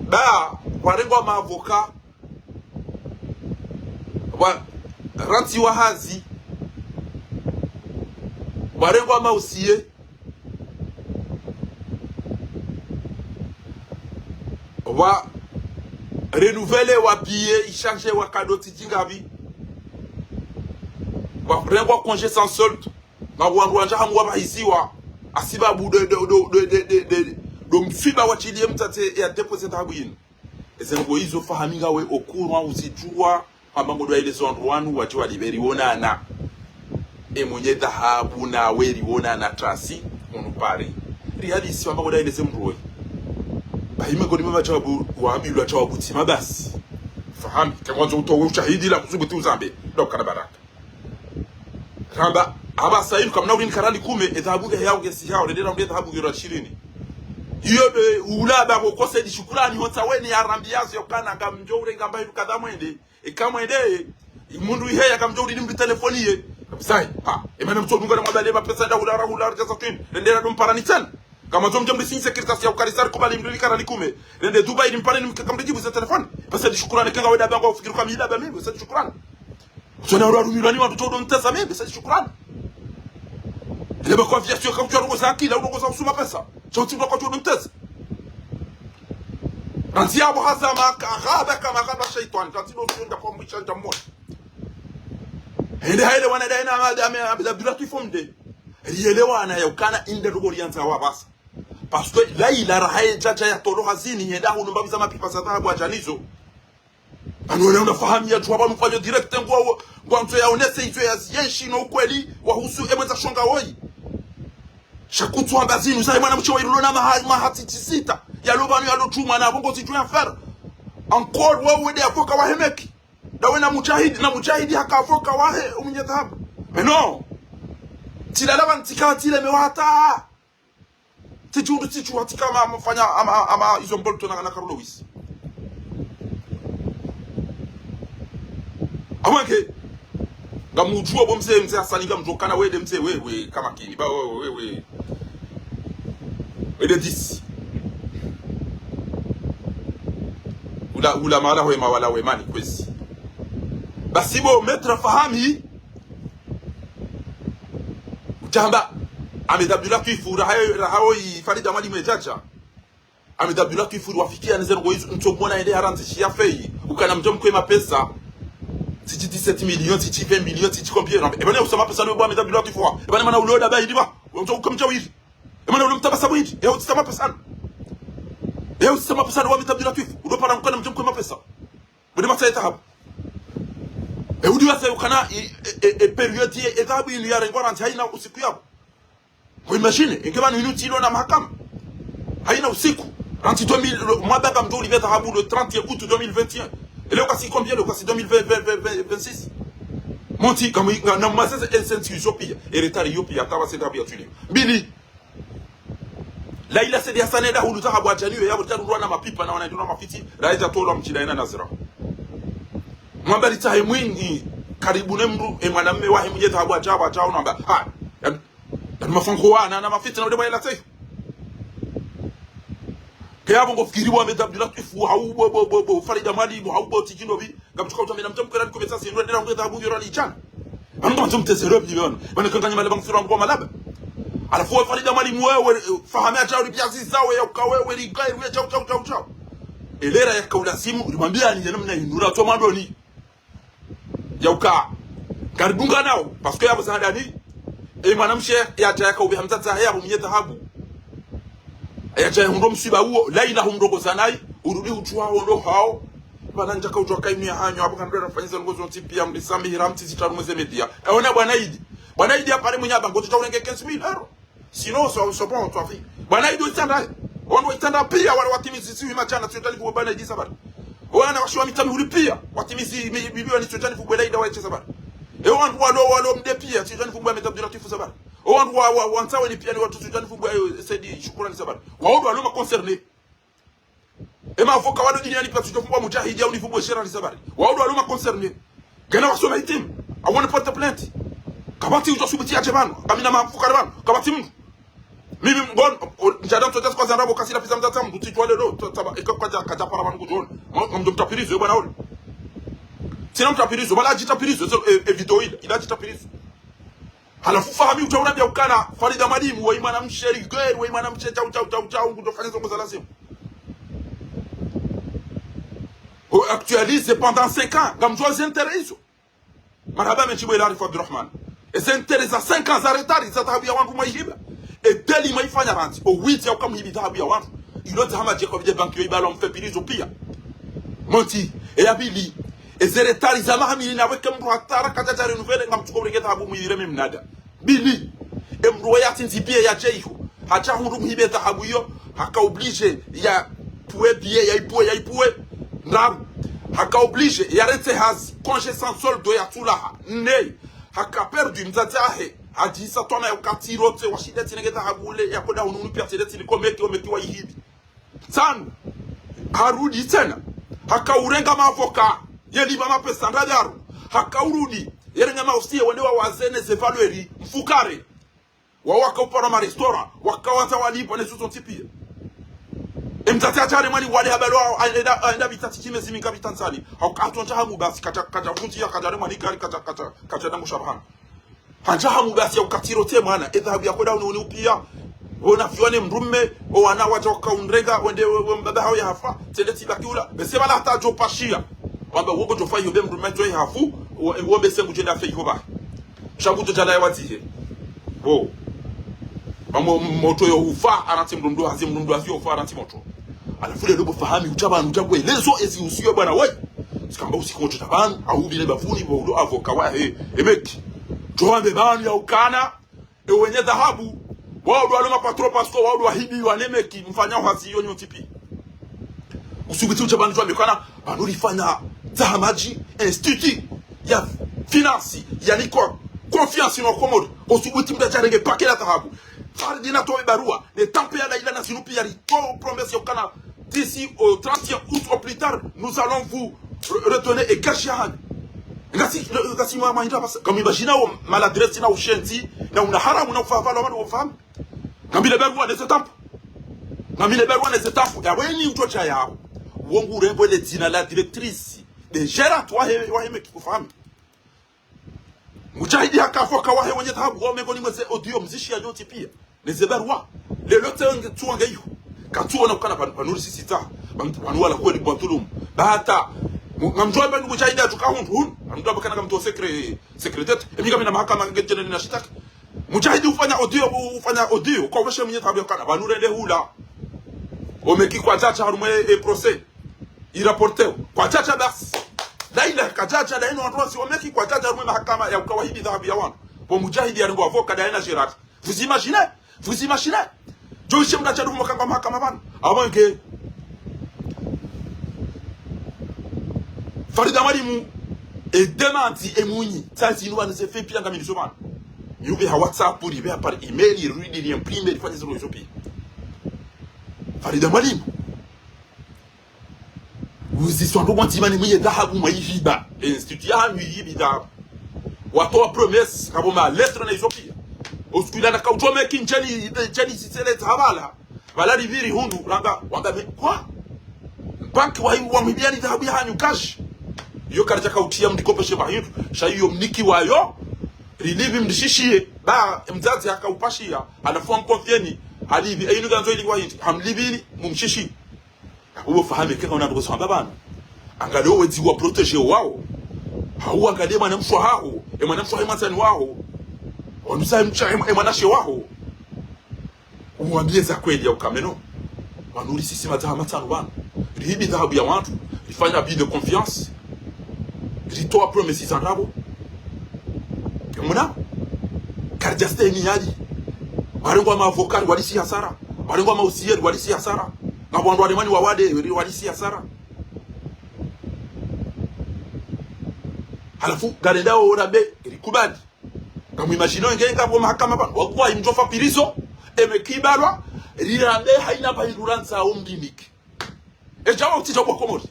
Ba, warengwa maavoka. Wa, rantsi wa hazi. Warengwa mausiye. Wa renouveler wa billet, i changer wa kado tsi djinga pvi. Warengwa congé sans solde. Na wandru wandja hamu wapvahiziwa. Hasibabu de, de, de msiba watsiliye mtsatse ya déposer dhahabu yinu. Eze ndrongo izo Fahmi ngawe au courant uzidjuwa. Hamba ngodjo waeleza wandru wanu wadje walipve riwonana. E mwinyi dhahabu nawe riwonana tasi, unu Paris. Rialisi hamba ngodjo waeleze mdru we. Bahi mengoni mwa madjawabu, waambilwa djawabu tsima basi. Fahmi, ke ngwandzo utowe ushahidi la kusubuti uzambe, ndo kana baraka. Ramba, hapvasa inu kamna ulinika riali kume, e dhahabu ke yao ke si yao, rende rambe dhahabu ke riali shirini. Iyo de, ula ba ko kose di shukurani, hotsa weni ya rambiyazo ya ukana, ngamdjo urenga mba inu kadha mwende. Eka mwende, mundru iheya kamdjo uridi mdru telefoni ye. Kabisa, ha, emana mtso dunga na mabale mapesa nda hula ra hula ra kasa twin. Rende ra dum parani tsena. Kamtso mdjo mdri sinyi sécurité ya ukari sari kubali mdru likara likume. Rende Dubai limparani mke kamdri djibu ze telefoni. Pesa di shukurani kenga weda bango ufikiri kwa mi ila ba mimi, pesa di shukurani. Tsona ura rumilwa ni wandru tsodo ntesa mimi, pesa di shukurani. Ile ba kwa aviation kautswa rongoza akili, au rongoza usuma pesa. Tsotsi ndo kwa tsodo ntesa. Rantsi yapvo hazama ka-, ghaba kama ghaba shaitwani. Rantsi ndo fiyo nda kwa mwisha nda mmoja. Hende haelewana daye na Ahmed, Ahmed, Ahmed Abdullatwif mde. Rielewana ya ukana inde rugo riandza wapvasa. Parce que Laila raha ye djadja ya tolo hazini, hende hunu mbavi za mapipa za dhahabu hadja nizo. Anu wena una Fahmi ya djuwa pvanu mfanyo direct ngwa, ngwandzo yaonese izo ya zienshi no ukweli wahusu emweza shonga woyi. Sha kutsu hamba zinu za mwanamshe wa irulo na maha-, maha tsitsi sita. Yalo pvanu yalo djumwa na pvo ngo zidjo ya faire. Encore wewe de yakoka wahemeki. Ndawe na Mujahidi, na Mujahidi haka avocat wahe, umwenye dhahabu. Mais non. Tsilala pvanu tsika, tsilemewa hata. Tsidjundu, tsidjuwa, tsika ma, mafanya, ama, ama, izo Bolton na, na Carl Lewis. Amwenge, ngamdjuwa bo mze, mze Hasani, ngamdjuwa ukana we nde mze, we, we, kamakini, ba, we, we, we, we. We nde dix. Ula, ula mala we, mawala we, mani, kwezi. Basi bo, Maître Fahami, utsamba, Ahmed Abdullah Twif, rahayo, rahayo i Farida Mwalimu edjadja. Ahmed Abdullah Twif, wafikiya neze ndrongo izo, ntso mwona yende harantsi shiya feyi, ukana mdjo mkwe mapesa, tsi tsi dix-sept millions, tsi tsi vingt millions, tsi tsi combien, non, eba ne usa mapesa no bo Ahmed Abdullah Twif, eba ne mana ulo daba idi ba, ntso uka mdjawiri. Eba ne ulo mtabasa bwidi, e utsisa mapesa no. E utsisa mapesa no bo Ahmed Abdullah Twif, ulo para ukana mdjo mkwe mapesa. Bwidi matsaye dhahabu. E udi wase ukana, e, e, e, e période ye, e dhahabu inu yarengwa rantsi hayina usiku yapvo. Vous imaginez, enge pvanu inu tsi ilo na mahakama. Hayina usiku. Rantsi deux mille, le, mwa baka mdjo ulipve dhahabu le trente août deux mille vingt et un. E leo kasi combien, leo kasi deux mille vingt, vingt, vingt, vingt, vingt-six. Monti, kamu, nga, na mwasese S N C yo piya. E retard yo piya, hata wase dhahabu ya tsile. Mbili. Laila Said Hassan enda hulu dhahabu adjaniwe, yapvo tsaru ndrwa na mapipa na wana ndrwa mafiti, raedja tolwa mdjila ina Nazira. Mwamba litsahe mwinyi, karibu ne mdru, e mwanamme wahe mwenye dhahabu adja, adja, unamba, ha, ya, ya mafango wana, na mafiti na ude mwa ila tsayo. Ke yapvo ngofikiri bo Ahmed Abdullah Twif, hau bo, bo, bo, bo, Farida Mwalimu, hau bo tsidjindopvi, ngamtsuka utamina mtamkera ni komesa sindwe, nera ngwe dhahabu yora lichana. Pvanu ngamtso mtezero pvi pvanu. Pvanu kanganya male bangfiro ngo malaba. Halafu we Farida Mwalimu wewe, Fahami adja uri piya ziza we, ya uka wewe, ri gairi we, djau, djau, djau, djau. Elera yaka ulazimu, ulimwambiya ni yena mna indura, tso mwandoni. Ya uka. Ngaridunga nao, parce que yapvo za handani. E mwanamshe yadja yaka uve hamza za yapvo mwenye dhahabu. Yadja hundro msiba uwo, Laila humrongoza nayi, urudi utshuwa hondo hao. Pvanu ndjaka utshuwa kainu ya hanyu, apvo kandrera fanyiza ndrongo zontsi piya, mrisamihi, ramtsi zitsaru mweze media. E ona bwana Idi. Bwana Idi yapvare mwenye aba, ngodjo tsaurenge quinze mille euros. Sinon, so, so bon, twafi. Bwana Idi witsanda. Ondo witsanda piya, wala watimizi si wima chana, tsi utalifu bwana Idi sabari. Wana washiwa Mitsamihuli piya, watimizi mi, milioni tsi utalifu bwana Idi wache sabari. E wandru walo, walo mde piya, tsi utalifu bwana Ahmed Abdullah Twif sabari. O wandru wa, wa, wa Ntsaweni piya ni watru tsi utalifu bwana, eh, Said Shukurani sabari. Wao ndo walo ma concernés. E ma avocat walo duniani piya tsi utalifu bwana Mujahidi au nifu bwana Sherali sabari. Wao ndo walo ma concernés. Ngena wasoma itimu. Awone porte plainte. Kapvatsi udjo subuti yadje pvanu. Kamina mafukare pvanu. Kapvatsi mdru. Mimi mbon, o, ndjada mtsotsa sikwaza ndrabo kasi la pisa mtsatsa mdru tsi twale lo, tsa, tsa, eka kadja, kadja para pvanu kudjona. Mwa, mwa mdjo mtrapirizo, e bwana ole. Tsina mtrapirizo, bala adjitrapirizo, e, e video ile, ila adjitrapirizo. Halafu Fahami utsaurambia ukana, Farida Mwalimu, we mwanamshe rigueur, we mwanamshe djau, djau, djau, djau, ngudjo fanya zongo za lazimu. O actualiser pendant cinq ans, ngamdjuwa ze intérêt izo. Marahaba mendji bo Elarifu Abdurahman. E ze intérêt za cinq ans za retard za dhahabu ya wandru mwayihiba. E délit mwayifanya rantsi. O wizi ya uka muhibi dhahabu ya wandru. Ilo za hama djeko bidje banki yo ibalo mfe pirizo piya. Monti, e ya pvili. E ze retard za maha mili na weke mdru hata ra kadja dja renouveler ngamtsuko urenge dhahabu muyireme mnada. Pvili, e mdru we yatsindzi piya yadje iho. Hadja hundru muhibe dhahabu iyo, haka obligé ya puwe piya, ya ipuwe, ya ipuwe. Ndraru, haka obligé ya rentse hazi, congé sans solde ya tsulaha. Nne, haka perdu mdzadze wahe, hadjisa twama ya uka tsi rotse, washinde tsi nenge dhahabu le, ya koda hununu piya tsi le tsi liko meki, o meki wayihibi. Tsanu, harudi tsena, haka urenga ma avocat, ye liba mapesa ndraru, haka urudi, ye renga ma huissier wende wa wazene ze valeur, mfukare. Wao waka upara ma restaurant, waka wandza walipva ne zo zontsi piya. E mdzadze hadja haremwa ni wale habalo, aenda, aenda pvitsa tsi tsi mezi minga pvitsa ntsani. Hau ka hatsondja hamu basi, kadja, kadja fundi ya, kadja haremwa ni gari, kadja, kadja, kadja dangu shabahana. Handja hamu basi ya uka tsi rotse mwana, e dhahabu ya koda unu uni upiya. Wona fiwa ne mdrume, o wana wadja waka unrenga, wende we, we mbaba hawo yahafa, tsende tsi baki ula. Bese bala hata djo pashiya. Wamba wogo djo fa iyo be mdrume djo yahafu, wo, wo bese ngudjenda fe iyo ba. Sha ngudjo djala ya wadzihe. Wo. Ba mo, moto yo ufa, arantsi mdrumdru hazi, mdrumdru hazi yo ufa, arantsi moto. Halafu lelo bo Fahami, utsa pvanu, utsa kwe lezo ezi usiyo bwana we. Tsikamba usiku moto tsa pvanu, ahubi ne bafuni, bo ulo avocat wahe, e meki. Djo wambe pvanu ya ukana, e wenye dhahabu, wao ndo walo ma patron parce que wao ndo wahibi wa ne meki, mfanya hazi iyo nyontsi piya. Usubuti utsa pvanu, djo wambe ukana, pvanu rifanya Zahamadji, institut ya finance, ya nikwa confiance no Komori. Osubuti mndru yadje yarenge paquet la dhahabu. Faridina towe barua, ne tampe ya Laila na zinu pia ritowe promesse ya ukana d'ici au trente et un août au plus tard, nous allons vous re-, redonner e cash ya hanyu. Ngasi, ngasi mwa, mwa hindra basa. Ngamwimagina wo maladresse na ushenzi, na una haramu na ufavala wanu wofami. Ngamina barua neze tampe. Ngamina barua neze tampe. Ya weni utocha yao. Wo ngu urengwe le dzina la directrice. De gérante wahe, wahe meki kufami. Mujahidi haka avocat wahe wenye dhahabu, wao mengoni mweze audio mzishiya yontsi pia. Neze barua. Leo tse nge tsuwa nge iho. Katsuwa na ukana pvanu, pvanu risisita. Pvanu, pvanu wala kweli bwantulumu. Bahata. Mu-, ngamdjuwa pvanu Mujahidi atsuka hundru hunu. Ngamdjuwa pvanu kana ngamtowa secret, secret d'État. Emi ngamina mahakama nge djene nina shitaka. Mujahidi ufanya audio, ufanya audio. Kwa weshe mwenye dhahabu ya ukana. Pvanu rende hula. Wo meki kwadjadja harumwa e procès. I rapporté. Kwadjadja basi. Laila kadjadja, Laila wandru wasi wo meki kwadjadja harumwa mahakama ya uka wahibi dhahabu ya wanu. Bo Mujahidi yarengwa avocat, Laila na Gérard. Vous imaginez ? Vous imaginez ? Djo ishe mndru yadje yarumwa kanga mahakama pvanu. Amwenge. Farida Mwalimu, e demande, e mwinyi. Sa zinu pvanu ze fait pia ngaminizo pvanu. Yupve ha WhatsApp, yupve ha par email, yirudi, yiimprime, yifanye zinu izo pia. Farida Mwalimu. Uziswa ndo mwandzima ni mwenye dhahabu mwayihiba. Institut ya hanyu yihibi dhahabu. Watowa promesse, ngapvo ma lettre na izo pia. Osuku ila naka udjome ki ndjeni, ndjeni zisele za pvala. Pvala ripviri hundru, ranga, wanga me, kwa? Banki wahi, wamwibiyani dhahabu ya hanyu cash. Iyo karidja kautia mndru ikopeshe pvahindru. Sha iyo mniki wayo. Rilipvi mndru shishiye. Ba, mdzadze haka upashiya. Halafu wamkonfieni. Halipvi, e inu gandzo ili wahindri. Hamlipvini, mumshishi. Uwo fahame keka una ndoko swamba pvanu. Angalia owezi wa protéger wawo. Hau angalia mwana mshe waho. E mwana mshe waho e mwandzani waho. Wanusa e mshe, e mwana she waho. Uwambiye za kweli ya ukameno. Pvanu risisi madzaha matsanu pvanu. Rihibi dhahabu ya wandru. Rifanya abus de confiance. Ritowa promesse za ndrabo. Muna? Karidja stahimili. Warengwa ma avocat, walisi hasara. Warengwa ma huissier, walisi hasara. Ngapvo wandru walemani wawade, walisi hasara. Halafu, ngarendao rambe, rikubali. Ngamwimagino nge ngapvo mahakama pvanu. Wakuwa imdjofa pirizo, eme kibalwa, rirambe haina pvahindru randza omdiniki. Edjawa utsidja uwa Komori.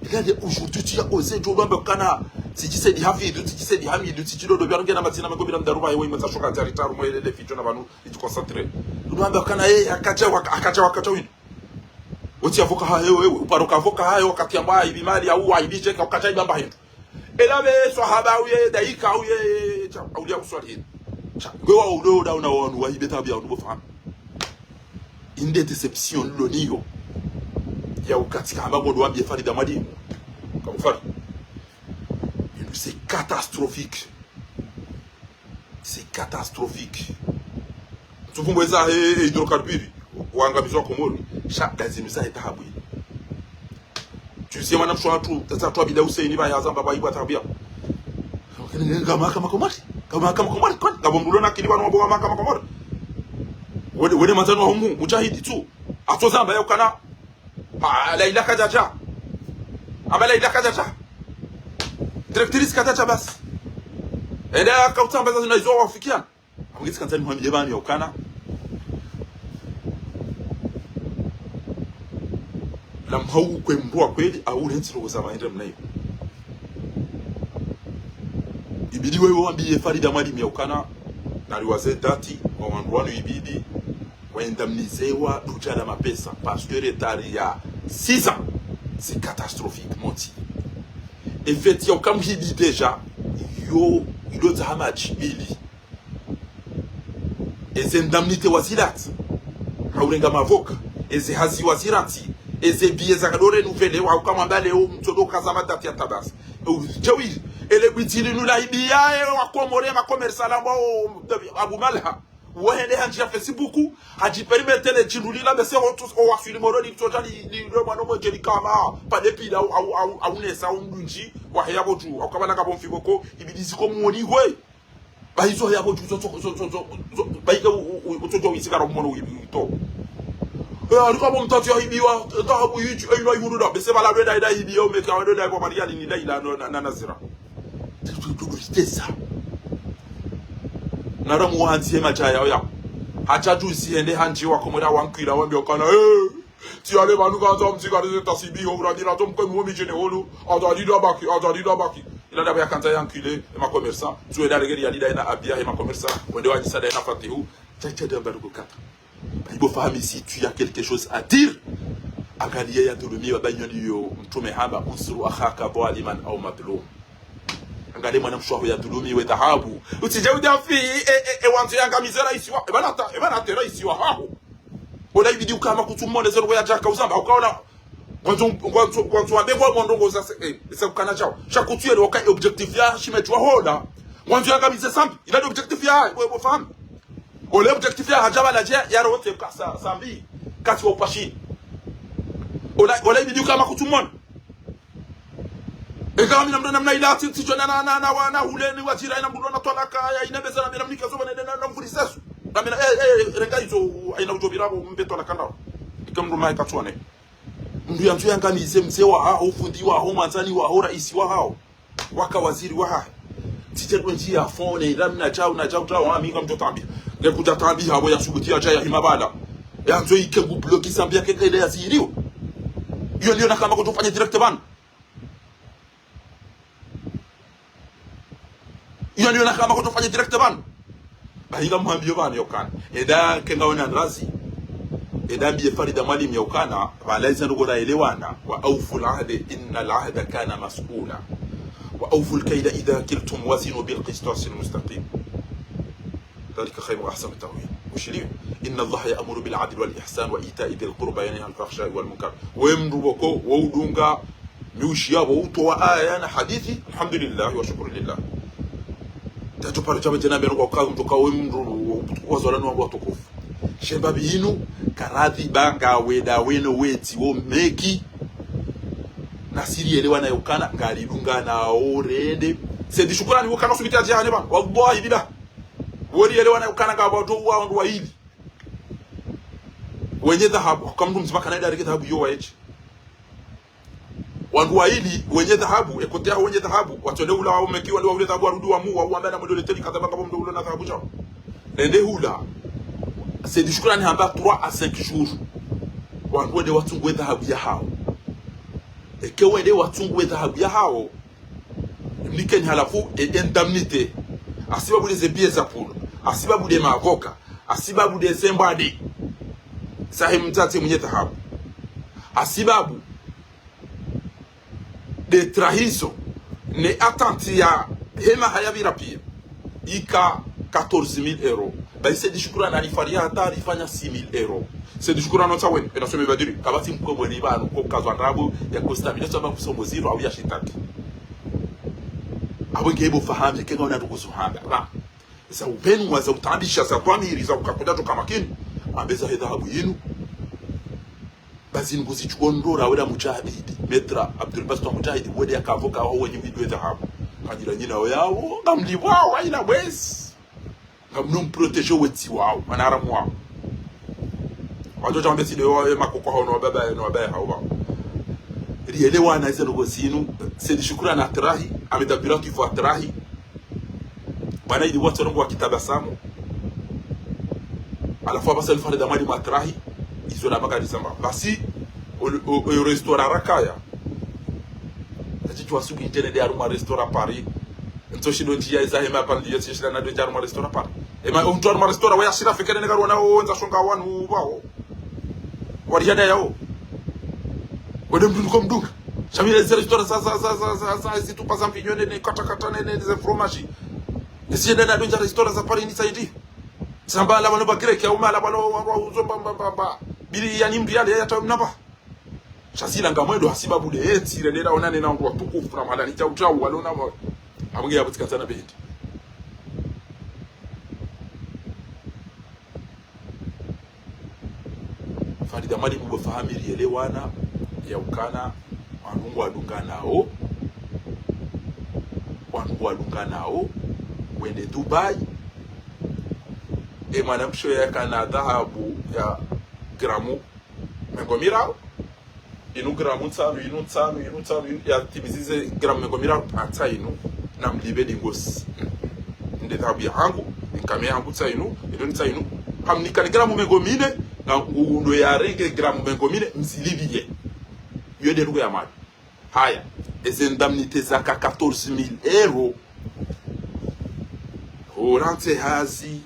Regarde, aujourd'hui, tu as osé, djo lwamba kana, tsidji Said Hafidh, tsidji Said Hamidou, tsidji Dodo, biaronge na madzina mengo miraru mdaru pvahe, we imwetsa shoka dzari taru, mwe lele fidjo na pvanu, idji concentré. Lwamba kana, eh, akadja, waka-, akadja, wakadja winu. Wotsi avocat hahe, we, uparo ka avocat hahe, wakati yamba, ibi mali, au, ibi sheka, wakadja, ibi amba hindru. Ela be swahaba uye, daika uye, cha, aulia uswali. Cha, ngwe wa udo, da una wanu, wahibe tabiya, unu bofahamu. Inde déception loniyo. Ya ukati kamba ngodo wambiye Farida Mwalimu. Kamu Fari. Inu c'est catastrophique. C'est catastrophique. Tsufumbweza he, he hydrocarbure. Wangamizwa Komori. Sha, lazima za he dhahabu. Tusiye mwana mshe watru, tata watru Abida Hussein, ba ya zamba, ba ibwa tabiya. Kama, kama Komori. Kama, kama Komori, kwani? Ngapvo mndru lo na akili pvanu wambo kama, kama Komori. Wene, wene mwandzani wa humu, mujahidi tu. Atso zamba ya ukana. Ha, Laila kadjadja. Amba Laila kadjadja. Directrice kadjadja basi. Ende akautsambaza zina izo wafikiana. Amwitsi kandzani muhambiye pvanu ya ukana. La mhau kwe mndru wa kweli, au lentsi loko za maendre mnayo. Ibidi wewe wambiye Farida Mwalimu ya ukana, nari waze dati, wa wandru wanu ibidi, wa indemnisewa, dudja la mapesa, parce que retard ya six ans, c'est catastrophique, monti. E fait ya ukamuhibi déjà, yo, ilo za hamaji, bili. Eze indemnité wazilatsi. Haurenga mavoka. Eze hazi wazilatsi. Eze biye za kadore nouvelle. Wa ukamwamba leo mtsodo kaza madati ya tabasi. Ujawiri. Ele bwitili nula ibiya e wa Komori ma commerçant la mwa o Abu Malha. Wahende handji ya Facebook. Hadji permettre le djindru lila bese o tus o waswili Moroni tsoja li, li, le mwana mwe djeli kama. Pade pila au, au, au, au nesa au mdunji. Waheya botu. Au kabana kabo mfiboko. Ibidi ziko mwoni hwe. Bahizo ya bo, zo, zo, baike u, u, u, utsojo wisikara umono wi, wi, to. Eh, alika bo mtati ya hibiwa, dhahabu yitsi, eh, ina ihundru da. Bese bala lwenda ida hibiwa, umeka wendo da kwa Mariali ni da ila no, na, na, nazira. Tututututesa. Nara muhanzi hema chaya oya. Hacha tu sihende hanji wa komora wa nkwila wa mbiokana, eh. Tsi ale banu ka ta mtsi ka reze tasibiho, urabira to mkwe mwomi jene holo. Ata dida baki, ata dida baki. Ila daba ya kandza ya nkwile, ema commerçant. Tsu eda regeri ya dida ena abia, ema commerçant. Wende wa jisa da ena fatihu. Tsa tsa da mbaru kukata. Ibo fahamu, si tu as quelque chose à dire. Angalia ya dhulumiwa, ba nyo ndiyo mtrume hamba, "Unsur akhaka dhaliman au madhlum." Angalia mwana mshe waho ya dhulumiwa dhahabu. Utsije udafi, e, e, e, wandzo yangamize raisi wa, e bana ta, e bana te raisi wahaho. Ola ibidi ukama kutsumone zero ya jaka uzamba, ukaona, wandzo, wandzo, wandzo wambe kwa mwandrongo za se, e, isa ukana chao. Sha kutsu yele waka objectif ya, shime chwa hola. Wandzo yangamize Sambi, ila ndi objectif ya, we, we fahamu. Ole objectif ya hadja bala je, ya rote ka sa, Sambi, kati wa upashi. Ola, ola ibidi ukama kutsumona. Eka mina mndru namna ila tsi, tsi jona na, na, na, wa, na hule ni wajira ina mndru na twalaka, ya ina beza na mina mnika zoba na, na, na mvuri sesu. Na mina, eh, eh, renga izo, aina ujobira bo mbe twalaka ndao. Ika mndru maika tsuane. Mndru yandzo yangamize mze waho, fundi waho, mwandzani waho, raisi waho. Waka waziri wahahe. Tite kwenji ya fone, ila mina chao, na chao, chao, ami kamto tambi. Nge kuja tambi habo ya subuti ya jaya hima bala. Yandzo ike ngu bloki Sambi ya keke ile ya ziriwo. Iyo ndiyo nakamba kutofanya direct bana. Iyo ndiyo nakamba kutofanya direct bana. Bahi ngamwambiyo bana yaukana. Eda kenga wena ndrazi. Eda mbiye Farida Mwalimu yaukana. Bala iza ndoko raelewana. وأوفوا العهد إن العهد كان مسؤولا. وأوفوا الكيل إذا كلتم وزنوا بالقسطاس المستقيم. ذلك خير وأحسن تأويلا. Ushiliwe. إن الله يأمر بالعدل والإحسان وإيتاء ذي القربى وينهى عن الفحشاء والمنكر. We mndru boko, wo udunga, miushi yabo, utowa aya na hadithi, alhamdulillah, wa shukru lillah. Tatu paro chama jena mbe nuka uka mndru ka we mndru, wazalani wangu watukufu. Shemba binu, karadhi banga, weda weno weti, wo meki. Nasiri yelewana yaukana, ngalidungana, orede. Said Shukrani, wukana subiti ya jahane ba. Wallahi billah. Wori yelewana yaukana nga wandru wa, wandru waili. Wenye dhahabu, haka mndru mdzima kana ida reke dhahabu yo waeche. Wandru waili, wenye dhahabu, ekote yaho wenye dhahabu, watsole ula wa umeki, wale wa ule dhahabu, warudi wamu, wa uwamba na mwendo leteni, kadha banga bo mndru ulo na dhahabu jao. Nende hula. Said Shukrani hamba trois à cinq jours. Wandru wende watsungue dhahabu yahao. Eke wende watsungue dhahabu yahao. Mnikeni halafu e indemnité. Hasibabu de ze billet za poule. Hasibabu de mavoka. Hasibabu de ze mbwade. Sahe mtsatse mwenye dhahabu. Hasibabu de trahizo. Ne attente ya hema haya bira pia. Ika quatorze mille euros. Bahi Said Shukrani alifanya hata alifanya six mille euros. Said Shukrani notsa weni, ena some badiri. Kabati mko mweni banu ko kazwa ndrabo ya Costa Mines, saba kusongo ziro au ya shitaki. Abo nge bo fahamu, kenga una tukusuhanda. Ba. Za ubenwa, za utambisha, za twamiri, za ukakuda toka makini. Ambe za he dhahabu yinu. Bazi nguzi chukondora weda Mujahidi. Maître Abdul Basit Mujahidi, wede yaka avocat wa wenye widwe dhahabu. Kajira nyina oyawo, ngamlibwa wa ila mwezi. Ngamno mprotéger wetsi wawo, wanaharamu wawo. Wadjo djambe tsi de wawo, e makoko hawo, no wababa, no wabaya hawo wawo. Rielewana ize ndrongo zinu, Said Shukrani atrahi, Ahmed Abdullah Kifu atrahi. Bwana ili watso ndrongo wakitabasamu. Halafu apvasa Farida Mwalimu atrahi, izo na magari samba. Basi, o, o, o restaurant rakaya. Ati tu asubu internet de harumwa restaurant Paris. Ntso shindo ndjia iza hema pvandzi yo, tsi shila na ndo ndjia harumwa restaurant Paris. Ema, o mndru harumwa restaurant, waya shila fekene neka rwana o, ndza shonga wanu, wawo. Wari yada yawo. Wende mndru nuko mdunga. Shamira ze restaurant za, za, za, za, za, za, zitupa za mvinyo ne, ne, kata, kata, ne, ne, ze fromage. Esi yende na ndo ndjia restaurant za Paris ni saidi. Samba la bano ba grec, ya uma la bano wa, wa, uzo mba, mba, mba, mba. Bili ya nimbi yale, ya tawe mnamba. Shazila ngamwendo hasibabu de eti, rendera onane na wandru watukufu na mahala ni chau chau, walona wa, abunge ya butika sana bendi. Farida Mwalimu bo fahamu rielewana, yaukana, wandru ngwadunganao, wandru ngwadunganao, wende Dubai, e mwanamshe yakana dhahabu ya gramu mengo miraru. Inu gramu ntsanu, inu ntsanu, inu ntsanu, inu, yatimizize gramu mengo miraru, hata inu, namlipve dingosi. Nde dhahabu yahangu, nkame yahangu ntsa inu, inu ntsa inu. Hamnikani gramu mengo mine, na ngu ndo yarenge gramu mengo mine, mzilipviye. Iyo nde ndrongoo ya mali. Haya, eze ndamnite zaka quatorze mille euros. Ho rantsi hazi.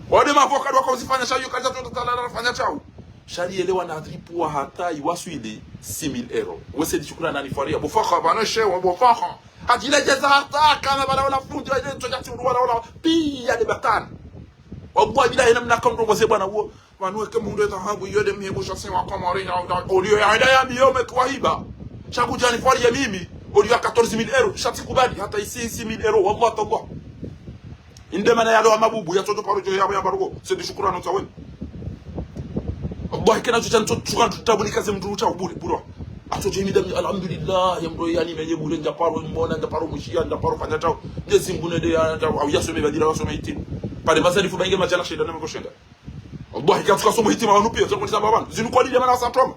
Wade mavoka ndo wakauzifanya shawu, iyo kaja tsoto talala rafanya shawu. Sha riyelewana ripvuwa hata iwaswili six mille euros. Wese di shukura nani fariya. Bo Faha, bwana shewa, bo Faha. Hadjile djeza hata, kana bala wala fundi, wa ile tsoja tsi wala wala. Piya de batani. Wallahi billahi namna kamrongoze bwana uwo. Pvanu eke mundru ye dhahabu iyo nde mhembo sha si wa Komori ya, ya, oliyo ya, ya, ya, miyo mekuwa hiba. Sha kudjani fariya mimi, oliyo ya quatorze mille euros, sha tsikubali, hata isi six mille euros, wallah tallah. Inde mana yalo wa mabubu, yatsodjo paro djo ya, ya barugo, c'est des shukurani za weni. Allah, kena tsu tsa ntso tsuka ntsu tabu nikaze mndru tsa ubure, bure. Atsodjo imida mi, alhamdulillah, ya mndru yani meye bure, ndja paro mbona, ndja paro mushiya, ndja paro fanya tsawu. Ndje zimbu nende ya, ndja, au yasome badira, wasome itimu. Pare mazalifu bainge madjana shenda na mengo shenda. Wallahi, katsuka somo hitima wanu piya, zako nizamba wanu. Zinu kweli nde mana wasatoma.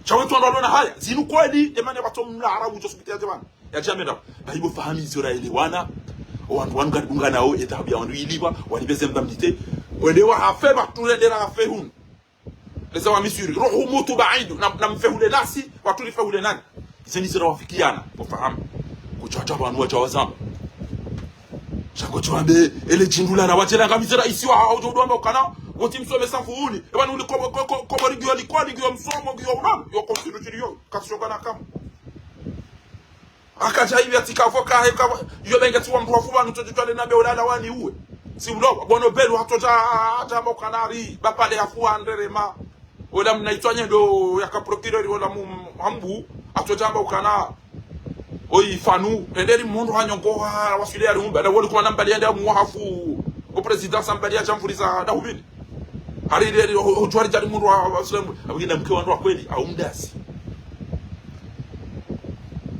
Sha wetsu wandru walona haya. Zinu kweli nde mana watso mla haramu djo sukuti ya djemana. Ya djamena. Bayi bo Fahami izo rayelewana. Owandru wanu ngari dunga nawo, e dhahabu ya wandru ilipva, walipve ze ndamnite. Wende wahafe, pvatsu rende rahafe hunu. Leza wa Misri. Roho mutu baidu. Na, namfehule nasi, pvatsu rifehule nani. Izo ndizo rawafikiana, bo Fahami. Kutsaha pvanu wadja wazamba. Sha kotsi wambe, ele djindru lana, wadjela ngamize raisi wa, haudjo udwamba ukana, wotsi msome safu uni. Eba nuli ko, ko, ko, ko, ko, ngiyo likoli, ngiyo msomo, ngiyo unamu, ngiyo konsilu djiri yo, katsishoka na kamu. Akadja hivi atsika avoka, heka, iyo benge tsi wa mndru wafu pvanu, tsotsi twale na be ulala wani uwe. Si ulowa, bono belu hatsodja, hata mokana ri, bapale hafu wa ndrerema. Ola mna itswanye ndo yaka procureur ola mu, hambu, atsodjamba ukana. Oyi fanu, enderi mundru hanyongo ha, waswile yari umba, na woli kuwa nambali yende amu hafu, o président sambali ya jamhuri za dahubini. Hari nderi, o, o, djwari djari mundru wa, wa, wa, abugina mke wandru wa kweli, au mdasi.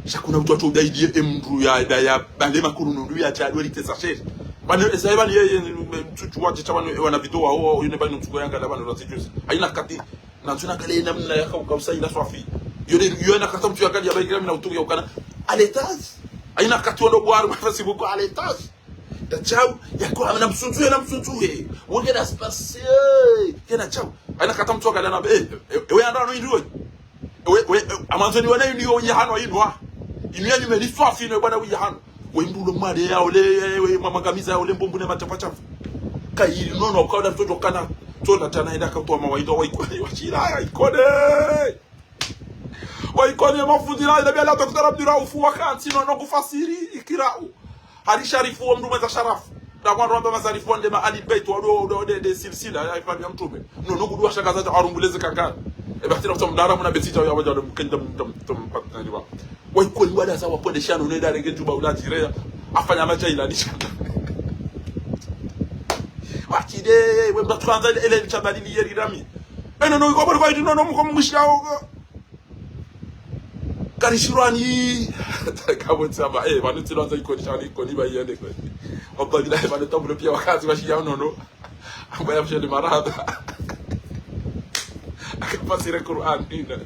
Sha kuna utwa to udaidi ye mndru ya, ya, ya, bale makuru nundu ya chadwe litesa sheri. Bane, esa ye bane ye, ye, mtsutsu wa chicha bane, wana video wa, o, yune bane mtsuko yanga la bane, rati juzi. Haina kati, na ntsuna kale namna ya kauka usa ila swafi. Yone, yone kata mtsu ya kali ya bayi kila mina utuku ya ukana. À l'étage. Haina kati wando bwaru, ma Facebook à l'étage. Tachau, ya kwa, na mtsutsu ye, na mtsutsu ye. Wonge na spasi, ye na chau. Haina kata mtsu ya kali na, eh, eh, eh, we andra no indru we. We, we, eh, amanzo ni wana inu yo ya hano inu ha. Inu ya nyume ni swafi inu bwana wi ya hano. We mbulo mwale ya ole, we mamangamiza ya ole mbombu ne machafu chafu. Kayiri nono, ukaona mtoto kana, tsola tana enda katowa mawaidha, waikone, washira, waikone. Waikone mafundi la, ila biya la Docteur Abduraufu, wakati nono kufasiri, ikirau. Hari Sharifu, wa mndru mwendza sharafu. Na mwana wamba mazarifu wande ma Ali Bait, wa do, do, de, de silsila, ya ifami ya mtrume. No, no, kudu wa shaka za, arumbuleze kaka. E, bakti na kuta mdara, muna beti, ya waja, mkenda, mtam, mtam, mtam, mtam, mtam, waikoni wada za wapondeshano, ne dare nge juba ula jireya. Afanya maja ila, ni shaka. Wakide, we mba tuanza, ele, ele, chabali, ni yeri rami. E, no, no, kwa, kwa, kwa, no, no, mko mwisha, o, Karishirwani. Kabo tsamba, eh, pvanu tsilwanza ikoni shani ikoni ba yende kweli. Wababila, eh, pvanu tambulo piya wakazi washiya nono. Amba ya mshele maradha. Akafasiri Qur'an ina.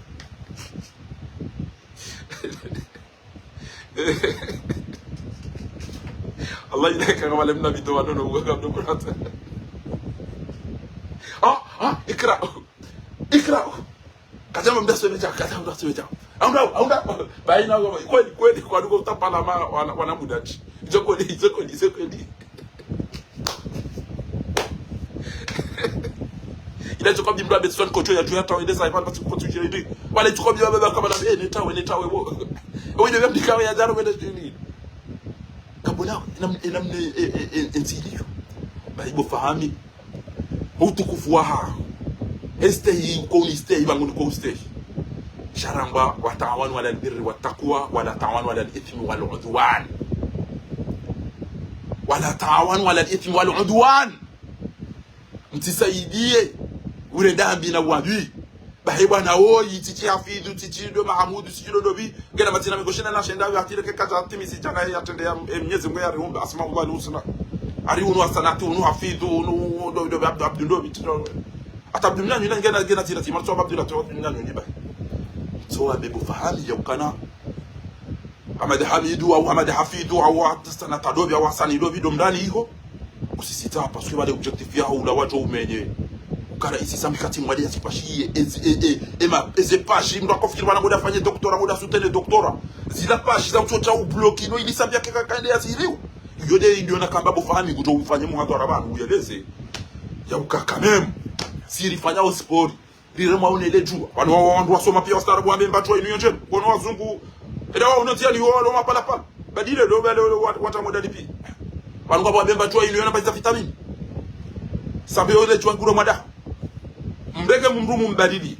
Allah ina kama wale mna bito wa nono, uwe kabla kurata. Ah, ah, ikra. Ikra. Kazama mda swebeja, kazama mda swebeja. Aunda, aunda. Baina, kweli, kweli, kwa ndugu utapala ma, wana, wana mudati. Izo kweli, izo kweli, izo kweli. Ila izo kwa bimba Betson kocho ya tuya tawe, ndesa ivan basi kocho jiri. Wale izo kwa bimba baba kama na, eh, netawe, netawe, wo. Ewe, ndio mdikawe ya jaro, wende jini. Kabona, enam, enam ne, e, e, e, enziliyo. Bayi bo Fahami. Utukufu waha. Estehi, uko unistehi, bangu niko ustehi. Sha ramba, وتعاونوا على البر والتقوى، ولا تعاونوا على الإثم والعدوان. ولا تعاونوا على الإثم والعدوان. Mtsisaidiye. Ule dambi na wadui. Bahi bwana woyi, tsitsi Hafidhu, tsitsi ndo Mahamudu, tsitsi ndo Ndobi. Ngena matsina mengo shenda na shenda, yo atile ke kaja timizi djana ya trende ya, eh, Mnyezi Mngu ya riumba, asmaul husna. Hari unu Hasanati, unu Hafidhu, unu ndo, ndo, Abdu, Abdu Ndobi, tsitsi ndo. Hata Abdul Mnanyo, ina ngena, ngena zira tima, tso Abdul, tso Abdul Mnanyo, ni ba. Tso wa bebo Fahami ya ukana. Ahmed Hamidu, au Ahmed Hafidu, au Hassan Tadobi, au Hassan Dobi, ndo mdani iho. Usisita, parce que wale objectif yaho ula wadjo umenye. Ukana isi sambi kati mwade ya sipashiye, ezi, e, e, e ma, eze pashi, mdru akofikiri wana ngoda fanye doctorat, ngoda soutenir doctorat. Zila pashi za utso tsa ubloki, no ili sambi ya keka kaende ya ziriwa. Iyo nde, iyo nakamba bo Fahami, kudjo ufanye muhadhara pvanu, uyeleze. Ya uka quand même. Si rifanya o sport. Rire mwa unele djua. Wanu wa, wandru wasoma pia wastaarabu wambe mbatwa inu yo ndjema. Kono wazungu. Eda wa uno tiali yo, lo mapalapala. Badile lo, lo, lo, wa, wata modali pia. Wanu kwa wambe mbatwa inu yo na bazi za vitamine. Sambi yo ile djua nguro mwada. Mrenge mndru mumbadili.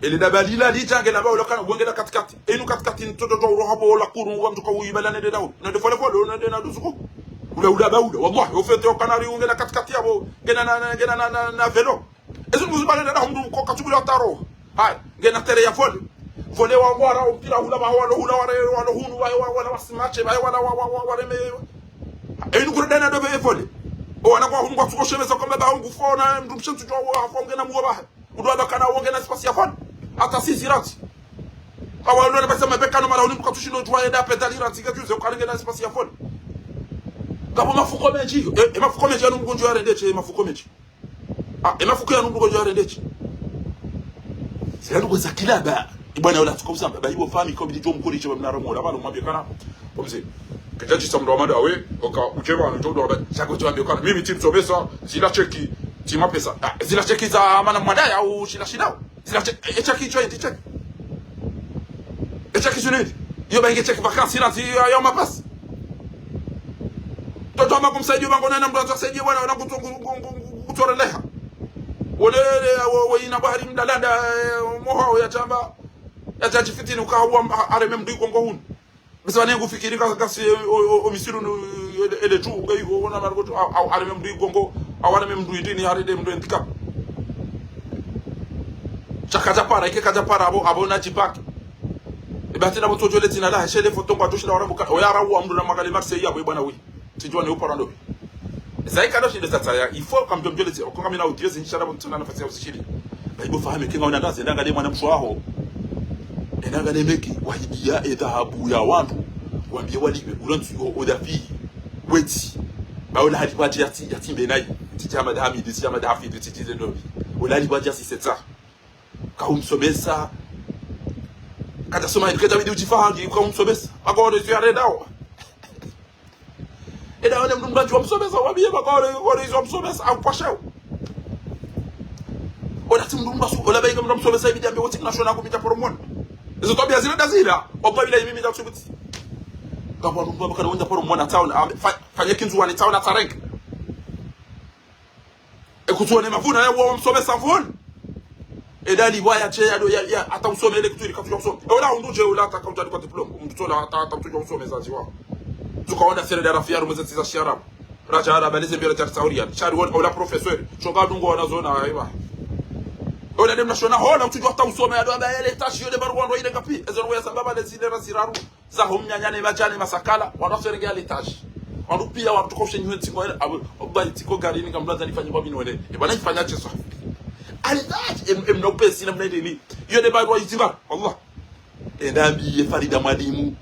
Ele da badila li djange na ba ulo kana wenge na katikati. Enu katikati ntoto to ulo habo la kuru wa mtuka uibala nende dao. Nende vole vole, nende na duzuku. Ula, ula ba ula. Wallahi, au fait, yo kana ri wenge na katikati yabo. Ngena na, na, ngena na, na, na vélo. Ezo mbuzi bale na mndru ko katsubula taro. Hai, ngena terrain ya vole. Vole wa wara, mpira hula ba walo, hula ware, walo hunu, wa, wa, wala wasimache, wa, wala, wa, wa, wa, ware me. Enu kure dana dobe vole. O wana kwa hunu kwa tsuko shemeza kwa mbaba hunu fona, mndru mshentu jwa wa, fo ngena muwa ba. Udo aba kana wonge na espace ya vole. Hata si ziranti. Awa ndo na basa mabeka no mara uni mbuka tushino djua eda pedali ranti ka juze ukalenge na espace ya vole. Ngapvo mafuko mendji. E, e mafuko mendji anu mgonjwa ya rendeche, e mafuko mendji. Ah, e mafuko yanu mgonjwa ya rendeche. Sila nduko za kila ba. Ibwana ula tuko usamba, ba ibo Fahami ko bidi djo mkuri che ba mnara mola, ba lo mwambie kana. Omze. Kedja djisa mndru wa mada we, oka, udje pvanu, udjo ndo wa ba, shako udjo wambe kana. Mimi tsi msomesa, zila cheki, tsi mapesa. Ah, zila cheki za mana mada ya, u shila shila. Zila che-, e, e cheki cho, e cheki. E cheki sunedi. Yo ba inge cheki vacances, ila zi, yo, yo mapesa. Toto ama kumsaidia bango na mndru anzo saidia bwana, wana kuto-, ku-, ku-, ku-, ku-, kutoreleha. Wole, le, wo, wo ina bahari mdalanda, eh, moha, ya chamba. Ya chachi fitini uka wa, a-, areme mndru ikongo hunu. Bese wane ngufikiri ka, kasi, o, o, o, misiru nu, ele, ele tu, nge iho, wana margo tu, au, au, areme mndru ikongo, au areme mndru indini, arede mndru handicapé. Sha kadja para, ike kadja para, abo, abo na djipaki. Eba tena bo todjole tina la, shele foto ngwa toshila wara buka, oya ra wa mndru na magali Marseille, abo, ibwana wi. Tsidjua ne upara ndo. Zaika ndo shinde tsatsa ya, il faut kamdjo mdjole tsi, okonga mina audio zi nishara bo tsona nafasi ya uzishili. Ba ibo Fahami kenga una ndazi, ndanga le mwana msho waho. Ndanga le meki, wahibiya, e dhahabu ya wandru, wambie walibe, ulantu yo, odafi, weti. Ba ula hali kwa djati, yati mbe nayi. Titi Ahmed Hamid, titi Ahmed Hafid, titi Zendo. Ula hali kwa djati setsa. Kaumsomesa. Kadja soma, kadja bidi udjifahangi, kaumsomesa. Ako ndo isi ya rendao. Eda wale mndru mndru wa msomesa, wambie ba kore, kore izo msomesa, au pasheo. Ola tsi mndru mndru wa su-, ola ba inge mndru wa msomesa, ibidi ambe woti kinashona kumita poromona. Izo twabia zile da zila, okwa bila imimi da kusubuti. Kapwa mndru wa bakana wenda poromona town, ambe, fa-, fanye kindzuwani town atarenge. E kutsuone mavuna ya wa msomesa voni. E dali wa ya che ya do ya, ya, hata usome ele kutsu ili katsu ya usome. E ola undru dje ola hata kautsa kwa diplôme. Mndru tsola hata, hata kutsu ya usome za ziwa. Tsuka wanda sere dara fiyaru mweze tsiza shiarabu. Raja ara baleze mbele tsa tsauriya. Shari wona ola professeur. Shoka dungo wana zona, aiwa. E ola dem na shona hola kutsu ya hata usome ya do aba ele tashi yo de baru wando ile ngapi. Ezo ya sababa le zile ra ziraru. Za ho mnyanya ne madjane masakala, wandru waserenge à l'étage. Wandru pia wandru tuko ushenyi we ntsingo ele, abu, oba ntsingo gari ni kamlaza nifanye kwa binu wele. E bwana ifanya che swa. À l'étage, em, em na upesi na mna ideni. Iyo ne barua izimba, wallah. Enda ambiye Farida Mwalimu,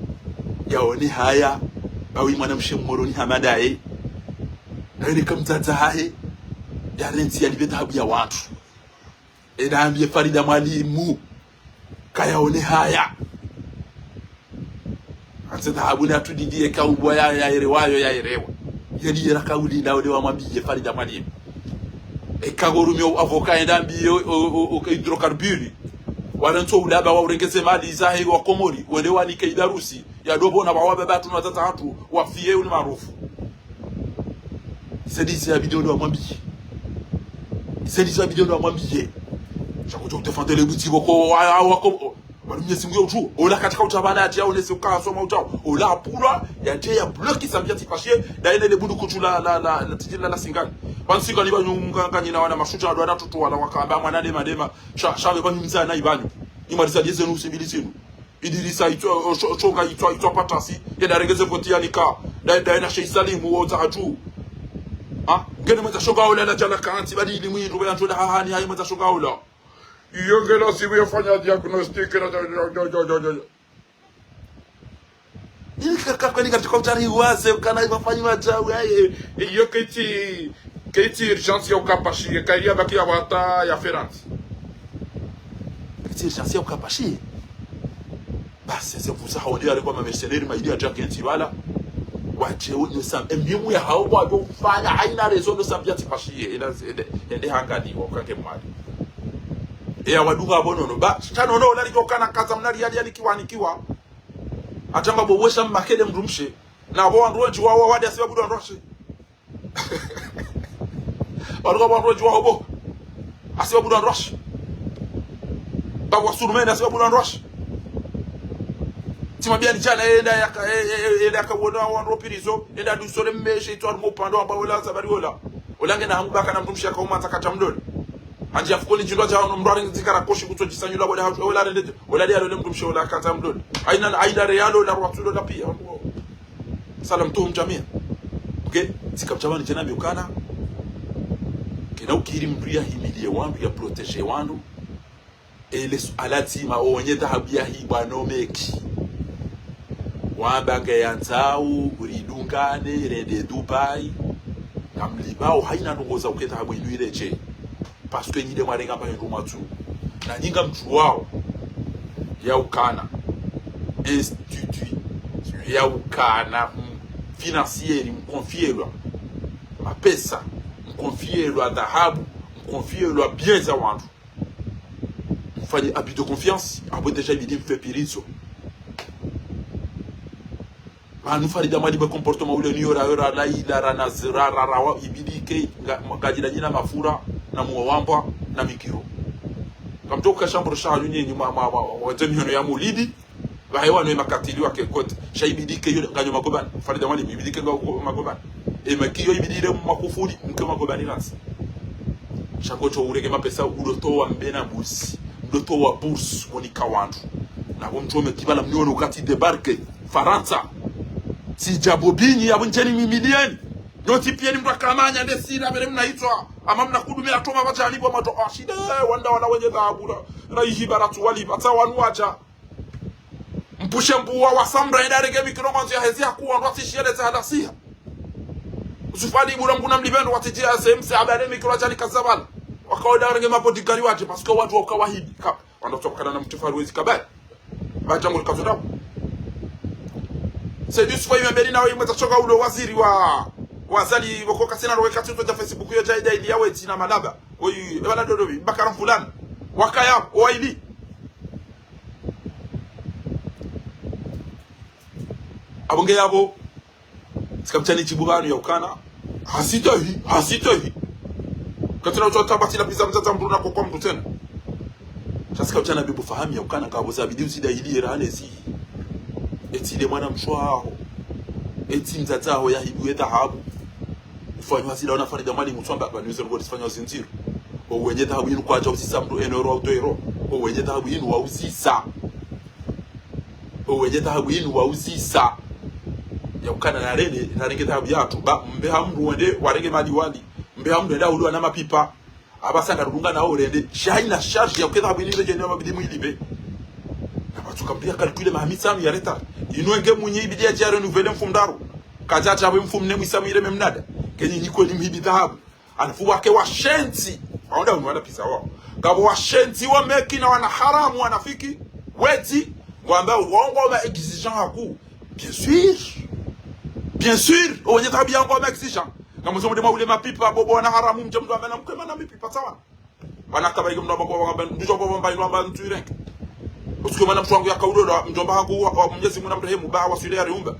yaone haya, bawi mwanamshe Mmoroni hama ndaye. Nayo ne kamdzadza hahe, ya renti ya libe dhahabu ya wandru. Enda ambiye Farida Mwalimu. Kayaone haya. Antse dhahabu na tudidi eka ubwa ya, ya erewa yo ya erewa. Yeli yera kauli na ule wa mwambiye Farida Mwalimu. Eka gorumio avocat enda ambiye o, o, o, o hydrocarbure. Wala ntso ulaba wa urengeze mali zahe wa Komori. Wende wanike idarusi. Ya dobo na bawa baba tunu watata hatu. Wafiye uni maarufu. Zedi zi ya bidi ndo wamwambiye. Zedi zi ya bidi ndo wamwambiye. Shako tso utefante le buti boko wa, wa, wa, ko, o, bali Mwenyezi Mungu ya utsu. Ola katika utabala ya tia onese uka soma utao. Ola apulwa, ya tia ya bloki sambia tipashie, da ene le bundu kutsu la, la, la, la tijila la Singani. Ba Singani ba nyunga, nganyina wana mashuja, ndo wana tutu wana wakamba, mwana dema, dema. Sha, sha, ba nyumza na ibanyu. Ni maliza lieze nu, simbili zinu. Idirisa itswa, o, sho-, shonga itswa, itswa patasi. Yenda rengeze voti ya nika. Da, da, na Sheikh Salimu, wo za aju. Ah, ngene mwendza shonga ola la djana kantsi, badi ili mwindru, bela ntsola hahani, hayi mwendza shonga ola. Iyo ngela sibu yafanya diagnostic, na, na, na. Ili kaka kweli katika utari waze, ukana iwafanyi wadjawu, aye, iyo keti, keti urgence ya ukapashi, ye kairia baki ya wata ya ferantsi. Keti urgence ya ukapashi. Basi, c'est pour ça, haonde yale kwa mamercenaires, maili ya Jack Enti wala. Wadje, unyo sam, e miumu ya hao, kwa yo fanya, haina raison, no sam, ya tipashi, ende, ende hangani, wakake mwali. E ya wadunga abono, no, ba, shano, no, lali yokana kaza, mnali, yali, yali, kiwa, ni kiwa. Atamba bo, wesha, makele, mdrumshe. Na bo, wandru wendji, wa, wa, wadi, asiba, budu, wandru, washe. Waluka bo wandru wadjuwa hobo. Asiba budu wandru washe. Babu wa surumene asiba budu wandru washe. Tima biani djana, enda yaka, e, e, e, enda yaka wona wandru pirizo, enda dusole mmeshe itwa rumo pando amba wela zabari wela. Wela ngena hamu baka na mdrumshe yaka umandza katsa mdrole. Andji afukoni djindwa dja ono mdru arengi zikara koshi kutso djisanyula wela hau, wela rende, wela dia lole mdrumshe wela katsa mdrole. Aina, aina realo la rwatsulo la pia. Salam tuhum jamia. Ok? Tsi kapvadja pvanu tsena mi ukana. Kena ukiri mdru ya himiliye wandru, ya protéger wandru. Ele su-, ala tsima owenye dhahabu ya hibwa no meki. Wamba nge yandzao, uridungane, rende Dubai. Ngamlipvao, haina ndrongo za uke dhahabu inu iredjei. Parce que nyi nde mwarenga mba hindru mwatsu. Na nyi ngamdjuwao. Ya ukana. Institut. Ya ukana. Mm, financier, mkonfielwa. Mapesa. Mkonfielwa dhahabu. Mkonfielwa biens za wandru. Mfanye abus de confiance. Abo déjà ibidi mfe pirizo. Pvanu Farida Mwalimu comportement ule ni yora yora la ila ra na zira ra ra wa ibidi ke nga, ngadjila nyina mafura na muwambwa na mikiro. Kamtoka shambro sha nyunyi nyuma ma, ma, ma, wa, wa, mihono ya mulidi. Pvahe wanu ye makatili wake kote. Sha ibidi ke yule nganyo magobani. Farida Mwalimu ibidi ke nga uko magobani. E makiyo ibidi ile makufuli, mke magobani nasi. Sha kotso urenge mapesa ulotowa mbe na mbuzi. Ulotowa bourse, wonika wandru. Na bo mtsume kibala mniono wakati débarquer. Farantsa. Tsi djabo binyi, ya bo ndjeni mimilieni. Nyo tsi pieni mdru akamanya nde sira, bele mna itswa. Ama mna kudume atoma pvadjani bo matso ashide, wanda wala wenye dhahabu la. Ra ihi baratu wali, batsa wanu wadja. Mpushe mbuwa wa Samra, yenda renge mikiro mwandzo ya hezi ya kuwa, ndo watsishiele za hadasiha. Usufali ibula mkuna mlipvendo, watsidjia ze mse, abale mikiro adjali kazabala. Wakaoda renge mabodigari wadje, parce que wandru waka wahibi. Ka, wandru tsoka kana na mtefari wezi kabali. Badja ngoli kazo dawo. C'est du soin, yembeli nawe imweza shoka ulo waziri wa, wazali, wako kasina rowe kati uto dja Facebook yo dja ida ili yawe tina malaba. Oyi, ebala dodo bi, bakara mfulani. Wakaya, owa ili. Abo nge yabo, tsi kapvadjani djibu pvanu ya ukana. Hasitahi, hasitahi. Katsina utso tabatila pvisa mdzadze mdru na kokwa mdru tsena. Sha tsi kapvadjana bibu fahamu ya ukana, kabo zabidi uzida ili yera hane zi. Etsi ile mwana msho waho. Etsi mdzadze waho ya hibu ye dhahabu. Ufanywa zila wana Farida Mwalimu tswamba, pvanu izo ngo zifanywa zindziro. Owenye dhahabu inu kwadja uzisa mdru enoro au toero. Owenye dhahabu inu wa uzisa. Owenye dhahabu inu wa uzisa. Ya ukana na rende, na renge dhahabu yatru. Ba, mbe ha mdru wende, warenge mali wali. Mbe ha mdru wende, aulu wana mapipa. Aba sanga rudunga na orende. Sha ina charge ya uke dhahabu inu ile djeni wa mabidi mwili be. Na batsuka mdru ya calculer maha mitsanu ya retard. Inu enge mwinyi ibidi ya dja renouveler mfumo ndraru. Kadja dja we mfumo ne mwisa mwire memnada. Kenyi nyiko ni mhibi dhahabu. Halafu wake washenzi. Waonda unu wana pvisa wao. Kabo washenzi wa meki na wana haramu wanafiki. Wezi. Wamba wongo wa exigent haku. Bien sûr. Bien sûr. Owenye dhahabu yangu wa exigent. Kamo zo mdema ule mapipa, bobo wana haramu, mdje mdru amba na mkema na mipipa sawa. Wana kaba ike mdru amba kwa amba, mdru amba amba ino amba ntu irenge. Usiku mwana msho wangu ya kaulo, mdjomba hangu wa, wa Mwenyezi Mungu na mrehemu, ba wa swile ya riumba.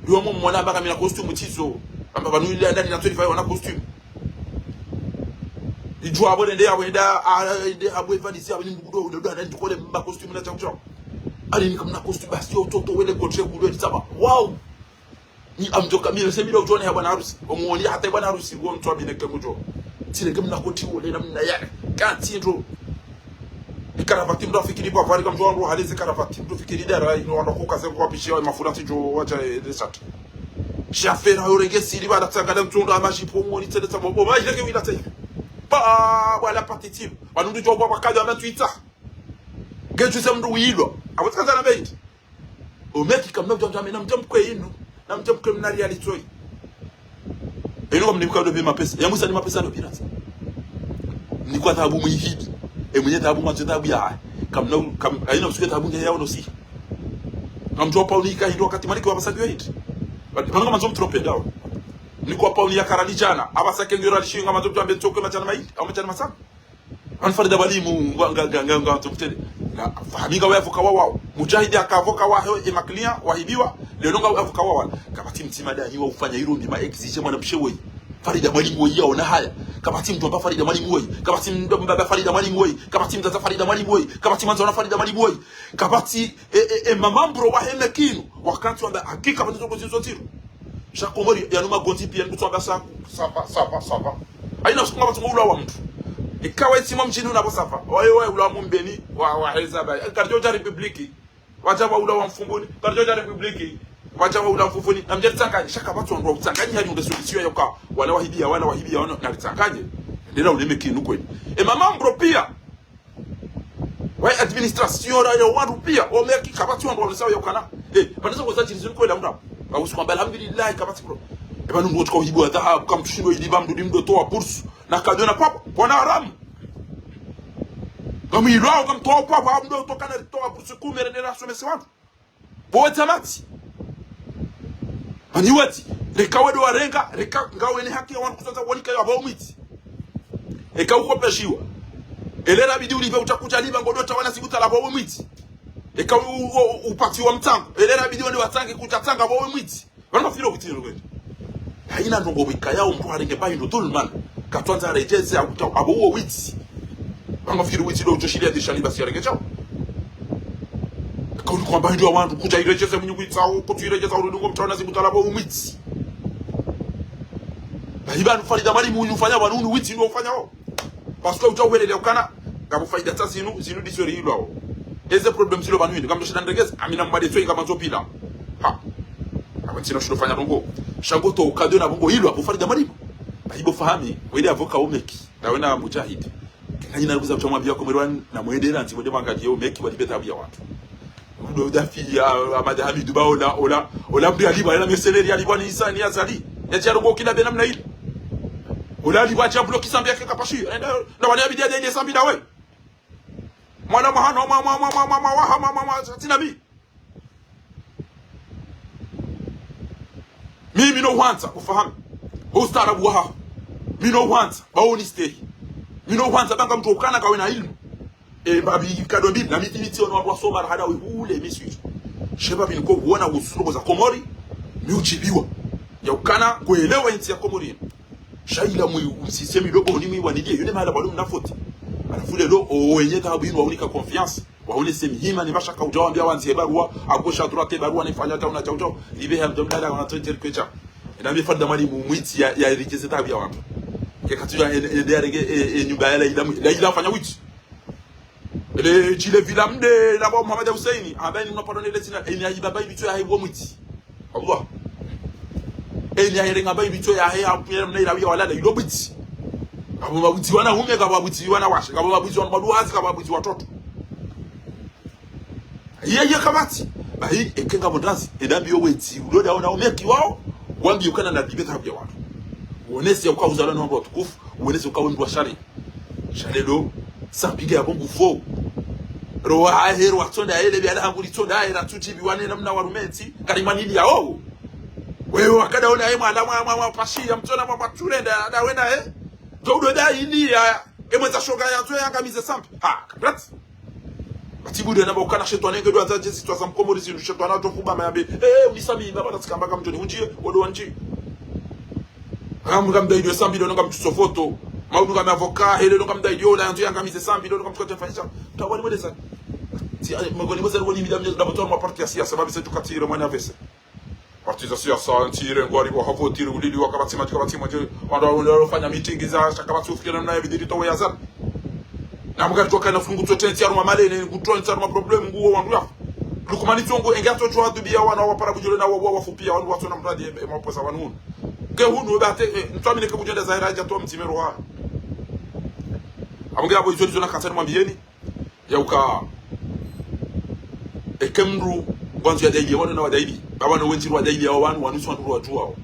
Ndiwo mwana amba kamina costume tizo. Amba pvanu ile ndani na twenty-five wana costume. Idjwa abo nende ya wenda, a, nende abo evanisi abo ni mbudo, ndo, ndo, ndo, ndikole mba costume na changu changu. Ali ni kamna costume basi, yo, toto, wele, kotre, kulo, saba. Wow! Ni amdjo kamile, se mile udjone ya bwana harusi. Omuoni hata bwana harusi, uo mtu amine ke mudjo. Tsi renge mna koti wole na mna yale. Kanti ndo. Ni karavati mdru afikiri kwa vari kamdjo wandru halezi karavati mdru fikiri dara inu wandru kuka ze kwa pishiwa mafura tsidjo wadja, eh, de sat. Shafera yo renge siri bala tsangala mtsondo ama jipo mwoni tsende tsa bobo. Ba ileke wila tsa. Pa, wala patitibu. Wanundu djo bwa kado ama twita. Ngejuze mndru wilo. Abo tsikaza na beiti. Omeki kamna mdjamdjame na mdjamkwe inu. Na mdjamkwe mna riali tsoi. Inu kamni mkado be mapesa. Ya musa ni mapesa no pirata. Ni kwa taabu mwihidi. E mwenye taabu mwanzo taabu ya. Kamna, kam, aina usiku taabu nge ya ono si. Kamdjo pa unika hindru wakati maliki wa masabi wa hindru. But, panga manzo mtropendao. Ni kwa pa unika karali djana. Aba sa kengero alishinga manzo mdjambe tsokwe madjana maili. Au madjana masaba. An Farida Mwalimu, nga, nga, nga, nga, nga, tumtende. Na, Fahami nga we avocat wao. Mujahidi aka avocat wahe, e ma client, wahibiwa. Leo nga we avocat wao. Kapvatsi mtima dani wa ufanya ilo ndima exige mwanamshe woyi. Farida Mwalimu woyi yaona haya. Kapvatsi mdru amba Farida Mwalimu woyi. Kapvatsi mdru amba Farida Mwalimu woyi. Kapvatsi mdzadze Farida Mwalimu woyi. Kapvatsi mwandzo wana Farida Mwalimu woyi. Kapvatsi, e, e, e, mamambro wahe meki inu. Wakati wamba hakika pvatsi zoko zizo ziro. Sha Komori, yanu magondzi pia, ndutu amba sa, ça va, ça va, ça va. Aina usiku ngapvatsi ngo ulawa mndru. Ikawa itsima mdjini unabo ça va. Waye, waye, ulawa mumbeni, wa, wa heza bayi. Karidjo dja République. Wadja wa ulawa Mfumbuni. Karidjo dja République. Wadja wa ulawa Mfumbuni. Na mdjeri tsanganye. Sha kapvatsi wandru wa utsanganye hali unde solution ya uka. Wala wahibiya, wala wahibiya, wala na litsanganye. Ndela ule meki inu kweli. E mamambro pia. Waye administration ra ya wandru pia, omeki kapvatsi wandru wa msawa ya ukana. Eh, pvanizo kwa zajiri zinu kwela mndru. Ba usiku amba alhamdulillah kapvatsi bro. E pvanu mndru wotsika uhibiwa dhahabu, kamtsushindo iliba mndru ni mndru towa bourse. Na kado na papa, pwana haramu. Kamwilwao kamtowa papa, mndru toka na towa bourse kume rende na somese wandru. Bo tamati. Ani wati, reka wedo warenga, reka ngawe ne haki ya wanu kusanza wani kayo abo mwiti. Eka ukopeshiwa. Ele rabidi ulipe utakudja liba ngodo tawana siku tala abo mwiti. Eka u, u, u, upatiwa mtsango. Ele rabidi wani watsange kudja tsanga abo mwiti. Wanu mafiro kuti ndio kweli. Haina ndrongo wika yao mndru harenge bayi ndo dhulman. Katwandza redjeze abo uwo witi. Wanu mafiro witi ndo utsoshilia dishani basi yarenge chao. Kauli kwamba ndio wandru kudja iredjeze mwenye kuitsao, kutsu iredjeza urudi ngo mtaona zibu talabo umwitsi. Na hiba anu Farida Mwalimu uyu ufanya wanu unu witsi ndo ufanya wo. Parce que udja uwelele ukana, ngapvo faida tsa zinu, zinu diso ri ilwao. Eze problème zilo pvanu hindri, ngamdo shinda ndregeze, amina mbade tso inga mandzo pila. Ha. Aba ntsina shindo fanya ndrongo. Sha ngo to ukado na bongo ilwa, bo Farida Mwalimu. Na hibo Fahami, wele avocat omeki. Na wena Mujahid. Kena ina lukuza mtsamwambiya Komori wani na mwendera ntsi mwende mwangaliye omeki walibe taabu ya wandru. Mdo dafi ya Ahmad Hamidu ba ola, ola, ola mbi alibwa, ela mercenaire alibwa ni Isa, ni Azali. Ya djaro bo kila bena mna ile. Ola alibwa djablo kisambi yake kapashi. Enda, na wale abidi ya ile sambi dawe. Mwana mahano, mwa, mwa, mwa, tsinami. Mi, mi no hwandza, ufahamu. Ustaarabu wahaho. Mi no hwandza, ba wo nistehi. Mi no hwandza, banga mndru ukana kawe na ilmu. E, babi, kado mbili, na miti, miti, ono wandru wasoma, rahada, we, hule, mi switu. She babi, niko huona, usuru, za Komori, mi udjibiwa. Ya ukana, kuelewa intsi ya Komori. Sha ila mwi, usisemi, lobo, ni mwi, wanidie, yule mahala, bado mna foti. Halafu lelo, o, wenye taabu inu, waunika confiance. Waone semi hima ni mashaka udja wambia wandzi he barua, à gauche à droite he barua, nifanya tau na tau tau. Libe he mdo mdala wana twenty kwecha. Ina mi Farida Mwalimu mwitsi ya, ya ridjeze taabu ya wandru. Ke katsu ya en, en, en, en, en, nyumba ya la ila, la ila fanya witsi. Ele djile vila mde, na bo Muhammad Hussein, ambaye ni mna pardon ele tsina, eni ya ibaba ibitso ya hebo mwitsi. Allah. Eni ya herenga ba ibitso ya he, apu ya mna ila wiya walala, ilo bwitsi. Abo mabwitsi wana ume, kabo mabwitsi wana washe, kabo mabwitsi wana maduhazi, kabo mabwitsi watoto. Iye, iye kapvatsi. Bahi, eke ngapvo ndazi, enda mbiyo wetsi, ulo daona omeki wao, wambiye ukana na libe taabu ya wandru. Wonese uka uzalwa na wandru watukufu, wonese uka we mndru wa shari. Sha lelo, sambi nge ya bongo fo. Roha ahe, roha tsonda ele, biala hangu li tsonda ele, na tsutsi biwane na mna warumentsi, kari manili ya oho. Wewe wakada ona ye mwala mwa, mwa, mwa pashi, ya mtsona mwa, mwa tsurenda, da wena, eh? Ndo udo da ili ya, emwe za shoga ya, tso ya ngamize sambi. Ha, kabrat. Batibu de na ba ukana shetwani nge do anza djezi twa za mkomori zinu shetwani ato fuba mayambe. Eh, eh, unisami, baba na tsikamba kamtoni, unjie, wodo wanji. Ngam, ngam daidio sambi, ndo ngam tsuso foto. Maudu ngam avocat, hele ndo ngam daidio, la yanzu ya ngamize sambi, ndo ngam tsuka tefanyisha. Tawali mwele sa. Si, ah, mwengoni mweze woni mida mnye, da botor mwa parti ya siasa, babi se tukatire mwana vese. Parti za siasa, ntire, ngwari, wa havo, tire, ulili, wa kabati, mati, kabati, mati, wanda, wanda, wanda, fanya meeting za, sha kabati ufikira na bidiri to ya zan. Na mga tuwa kana fungu tso tenti aruma male, ne, kuto tenti aruma problème, nguo wandru ya. Lukumani Tsongo, enge atso tsuwa dubiya wana wapara budjolo na wa, wa, wafupiya wanu watsona mradi e, e mapoza wanu hunu. Ke hunu, ebe ate, e, ntsu amine ke budjenda zahira hadja to mdzime roha. Amunge abo izo ndizo nakantsa nimwambiyeni. Yauka. Eke mndru, ngwandzo yadaili, wanu na wadaili. Baba no wendji wadaili ya wanu, wanu si wandru wadjuwao.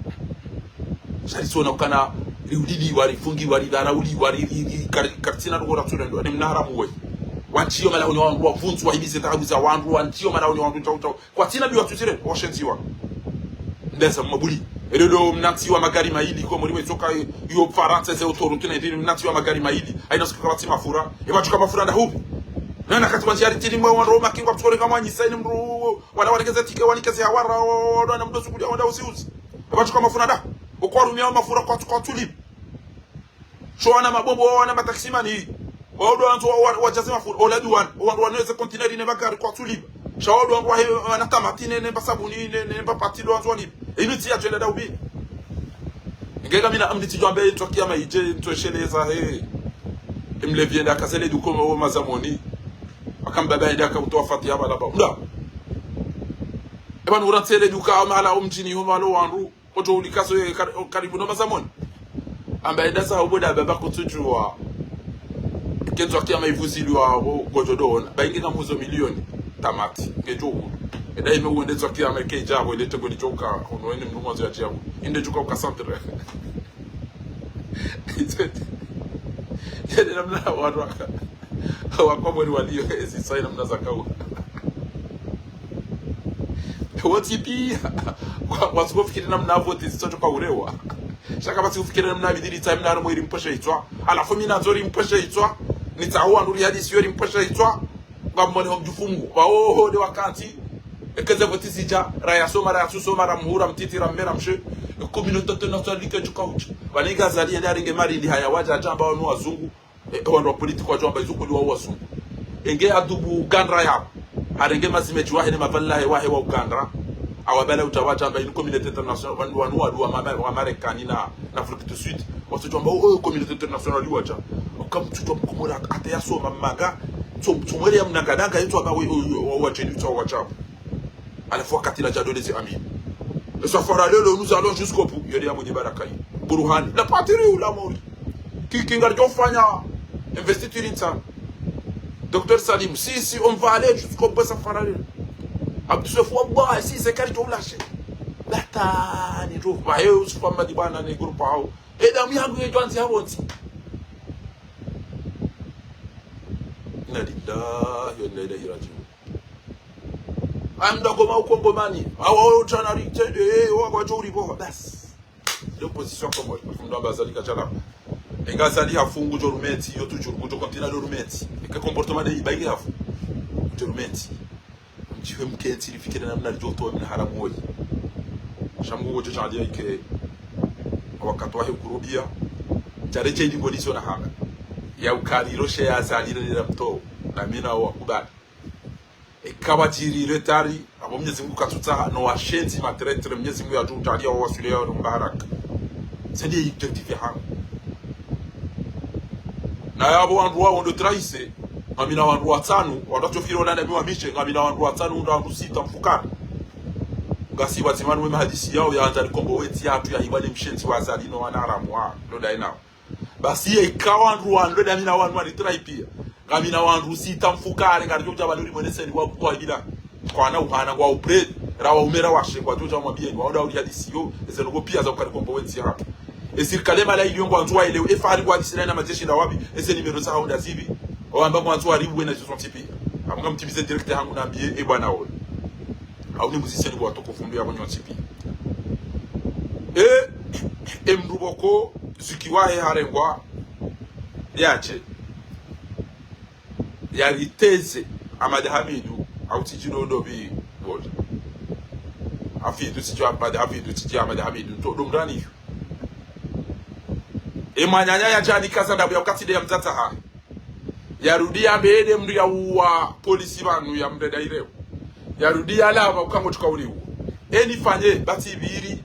Sha ritsona ukana, riulili, warifungi, waridharauliwa, ri, ri, ri, kari, karitsina ndrongo ratsurendewa, ni mna haramu we. Wantsiyo malahoni wa wandru wavundzu, wahibize taabu za wandru, wantsiyo malahoni wa wandru, tau, tau. Kwatsina biwa tsutsire, washenziwa. Ndeza mwabuli. Elelo mna ntsiwa magari mayili, kwa mori wetsoka, yo Farantsa ze autoroute na idini, mna ntsiwa magari mayili. Haina suku kapvatsi mafura. Eba tsuka mafura ndahupvi. Na nakati wantsiya ritili mwe wandru, makingwa mtsukore kamwanyisa, ini mndru, wala waregeze tike, wanikeze hawara, wala na mndru sukulia, wala usiuzi. Eba tsuka mafura nda. Okwarumiya mafura kwatsu, kwatsulipva. Sho wana mabombo, wana mataximani. Wao ndo wandzo wa, wa, wajaze mafura. Ola duwani. Wandru wanweze kontineri ne magari kwatsulipva. Sha wao ndo wandru wahe, wana tamati ne, ne mbasabuni, ne, ne mbapatsi ndo wandzo walipve. Inu tsiya tswenda ndahupvi. Ngeka mina amdi tsidjwambe, ntsu kiyama idje, ntsu esheleza, he. Emlevi enda akazele duko ma, mazamoni. Akambaba enda akautowa fatiha balaba. Nda. Eba nura tsele duka, mahala omdjini, ho mahala wandru. Oto ulikaso ye kar-, karibu no mazamoni. Amba enda sa uboda baba kutsudjuwa. Kenzo kiyama ivuzilwa, o, ngodjo ndo ona. Ba inge na muzo milioni. Tamati. Nge djo hulu. Enda ime uende zo kiyama ike djabo, ile tego lidjoka. Ono ene mndru mwandzo ya djabo. Inde djuka uka centre. Yele namna wandru waka. Wakomori waliyo, ezi sayi namna zakawa. Wontsi piya. Wa, watsuko fikiri namna vote zitso tsoka urewa. Sha kapvatsi kufikiri namna bidiri tsa mina harumwa iri mpweshe itswa. Halafu mina ndzo ri mpweshe itswa. Nitsaho wandru ri hadisi yo ri mpweshe itswa. Ngamwone ho mdjufungu. Wa oho nde wakantsi. Ekeze vote zidja. Raya soma, raya tsu soma, ra mhuu, ra mtiti, ra mme, ra mshe. Communauté internationale like djuka udja. Pvanu Azali yende harenge mali ndi haya wadja hadjamba wanu wazungu. E, wandru wa politiki wadjo wamba izo kweli wa wazungu. Enge adubu Uganda yapvo. Harenge mazimedji wahe ne mavalilahe wahe wa Uganda. Awabala udja wadjamba inu communauté internationale, wanu, wanu wadu wa mama, wa Marekani na, na Afrique du Sud. Watsudjo wamba, oh, oh, communauté internationale wadja. Oka mtsudjo mkomori ate yasoma manga. Tso, tso mwele ya mnanga nanga, yetso wamba, we, we, we, wa, wa, jeni, tso wa, wa, Halafu wakati la djadole zi amini. Esa fara lelo, nous allons jusqu'au bout. Yole ya mwenye baraka yi. Burhani. La patrie ou la mort. Ki, ki ngaridjo fanya investiture intsa. Docteur Salim, si, si, on va aller jusqu'au bout, esa fara lelo. Abdou Souf, wallah, si, c'est quand je lâche. Latani, tu vois, yo, Yusuf Ahmad Bana, ne groupe hao. E damu yangu ye djwanzi hao ntsi. Inna lillahi wa inna ilayhi rajiun. Amda goma ukongomani. Awa, awa, utsana ri, tende, eh, wa, wa, djo uri boha, basi. Yo position Komori. Mfundo amba Azali kadjala. Enga Azali hafungu djo rumenti, yo tu djo, djo kontina djo rumenti. Eke comportement de ibayi hafu. Djo rumenti. Mdjiwe mkentsi, rifikiri namna ridjo towa mina haramu woyi. Sha Mngu ngodjo djaaliya ike. Wakati wahe kurubiya. Djaredjeyi ndi ngonizo na hama. Ya ukali roshe ya Azali rira mto. Na mina wakubali. Eka wadjiri retard, abo Mwenyezi Mungu katsutsaha, no washenzi matraitre, Mwenyezi Mungu yadjo utsaha wawaswili yawo no mbaraka. Tsi ndiye objectif yahangu. Na yabo wandru wawo ndo trahissé, ngamina wandru watsanu, wandru watsofikiri wala nami wamishe, ngamina wandru watsanu, ndo wandru sita mfukare. Ngasi wadzima nuwe mahadisi yawo, yahandza likombo wentsi yahatru, yahibwa ni mshenzi wa Azali no wana haramu wa, ndo ndayi nawo. Basi ye ika wandru wanu, ndo damina wanu wanitrahi piya. Ngamina wandru sita mfukare, ngaridjo dja pvanu rimweneseni wa, wa hila. Kwana uhana, ngwa upredi, ra waume ra washe, ngwadjo dja wamwambiyeni, wawo nda uri hadisi yo, eze ndrongo piya za ukari kombo wentsi yahatru. E sirikali mala iliyo ngwandzo waelewe, e fahari ngwadisina na madjeshi nda wapvi, eze nimero zahawo nda zipvi, wamba ngwandzo waribuwe na zizo ntsi piya. Amunga mtimize direct hangu nambiye, e bwana ole. Au ni muziseni wa toko fundo ya bonyo ntsi piya. E, e mndru boko, zuki wahe harengwa, yatshe. Yariteze, Ahmad Hamidu, au tsidjino ndo pvi, bole. Hafidu tsidjo Ahmad Hafidu, tsidjo Ahmad Hamidu, ndo, ndo mrani yo. E mwananya yadjani kaza ndabu ya ukati nde ya mdzadze hahe. Yarudi yambe ede mndru yauwa polisi pvanu ya mreda ireo. Yarudi yalapva uka ngotsuka uriwo. Eni fanye batsi pvili.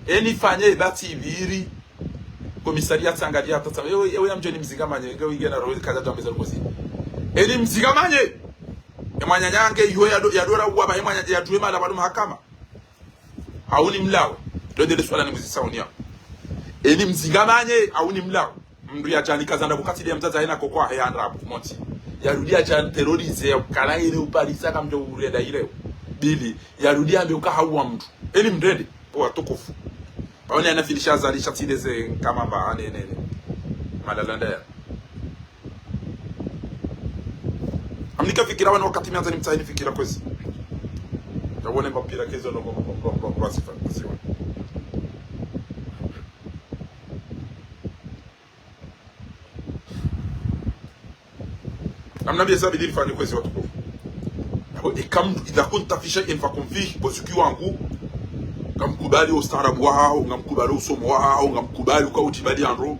Eni fanye batsi pvili. Komisari yatsangaliya yatatsa. Ewe, ewe ya mdjeni mzinga manye. Ewe ingena roho kadja djambe za lukozi. Eni mzinga manye. Emwananya nge iho yado-, yadora uwa ba emwananya yadjuwe mala pvanu mahakama. Hau nimlawe. Ndo ndele suala nimuzisa uni yao. Eni mzingamanye, hau nimlawe. Mndru yadja nikaza ndrabo katsi nde ya mdzadze yena koko ahe ya ndrabo, monti. Yarudi yadja terroriser, ya ukana ile uparisa kamdjo urenda ile. Bili, yarudi yambe uka hauwa mndru. Eni mrende, watukufu. Pvaone anafilisha azalisha tsi nde ze nkama mba, ane, ne, ne. Malalanda ya. Amnika fikira wani wakati mianza nimtsahe ni fikira kwezi. Tawone mba pira kezo no, no, no, no, no, no, sifa, sifa. Amna biye sabidi lifanye kwezi watukufu. Abo, eka mndru, إذا كنت في شيء فكن فيه, bo suki wangu, ngamkubali ustaarabu wahaho, ngamkubali usomo wahaho, ngamkubali uka utibali andro,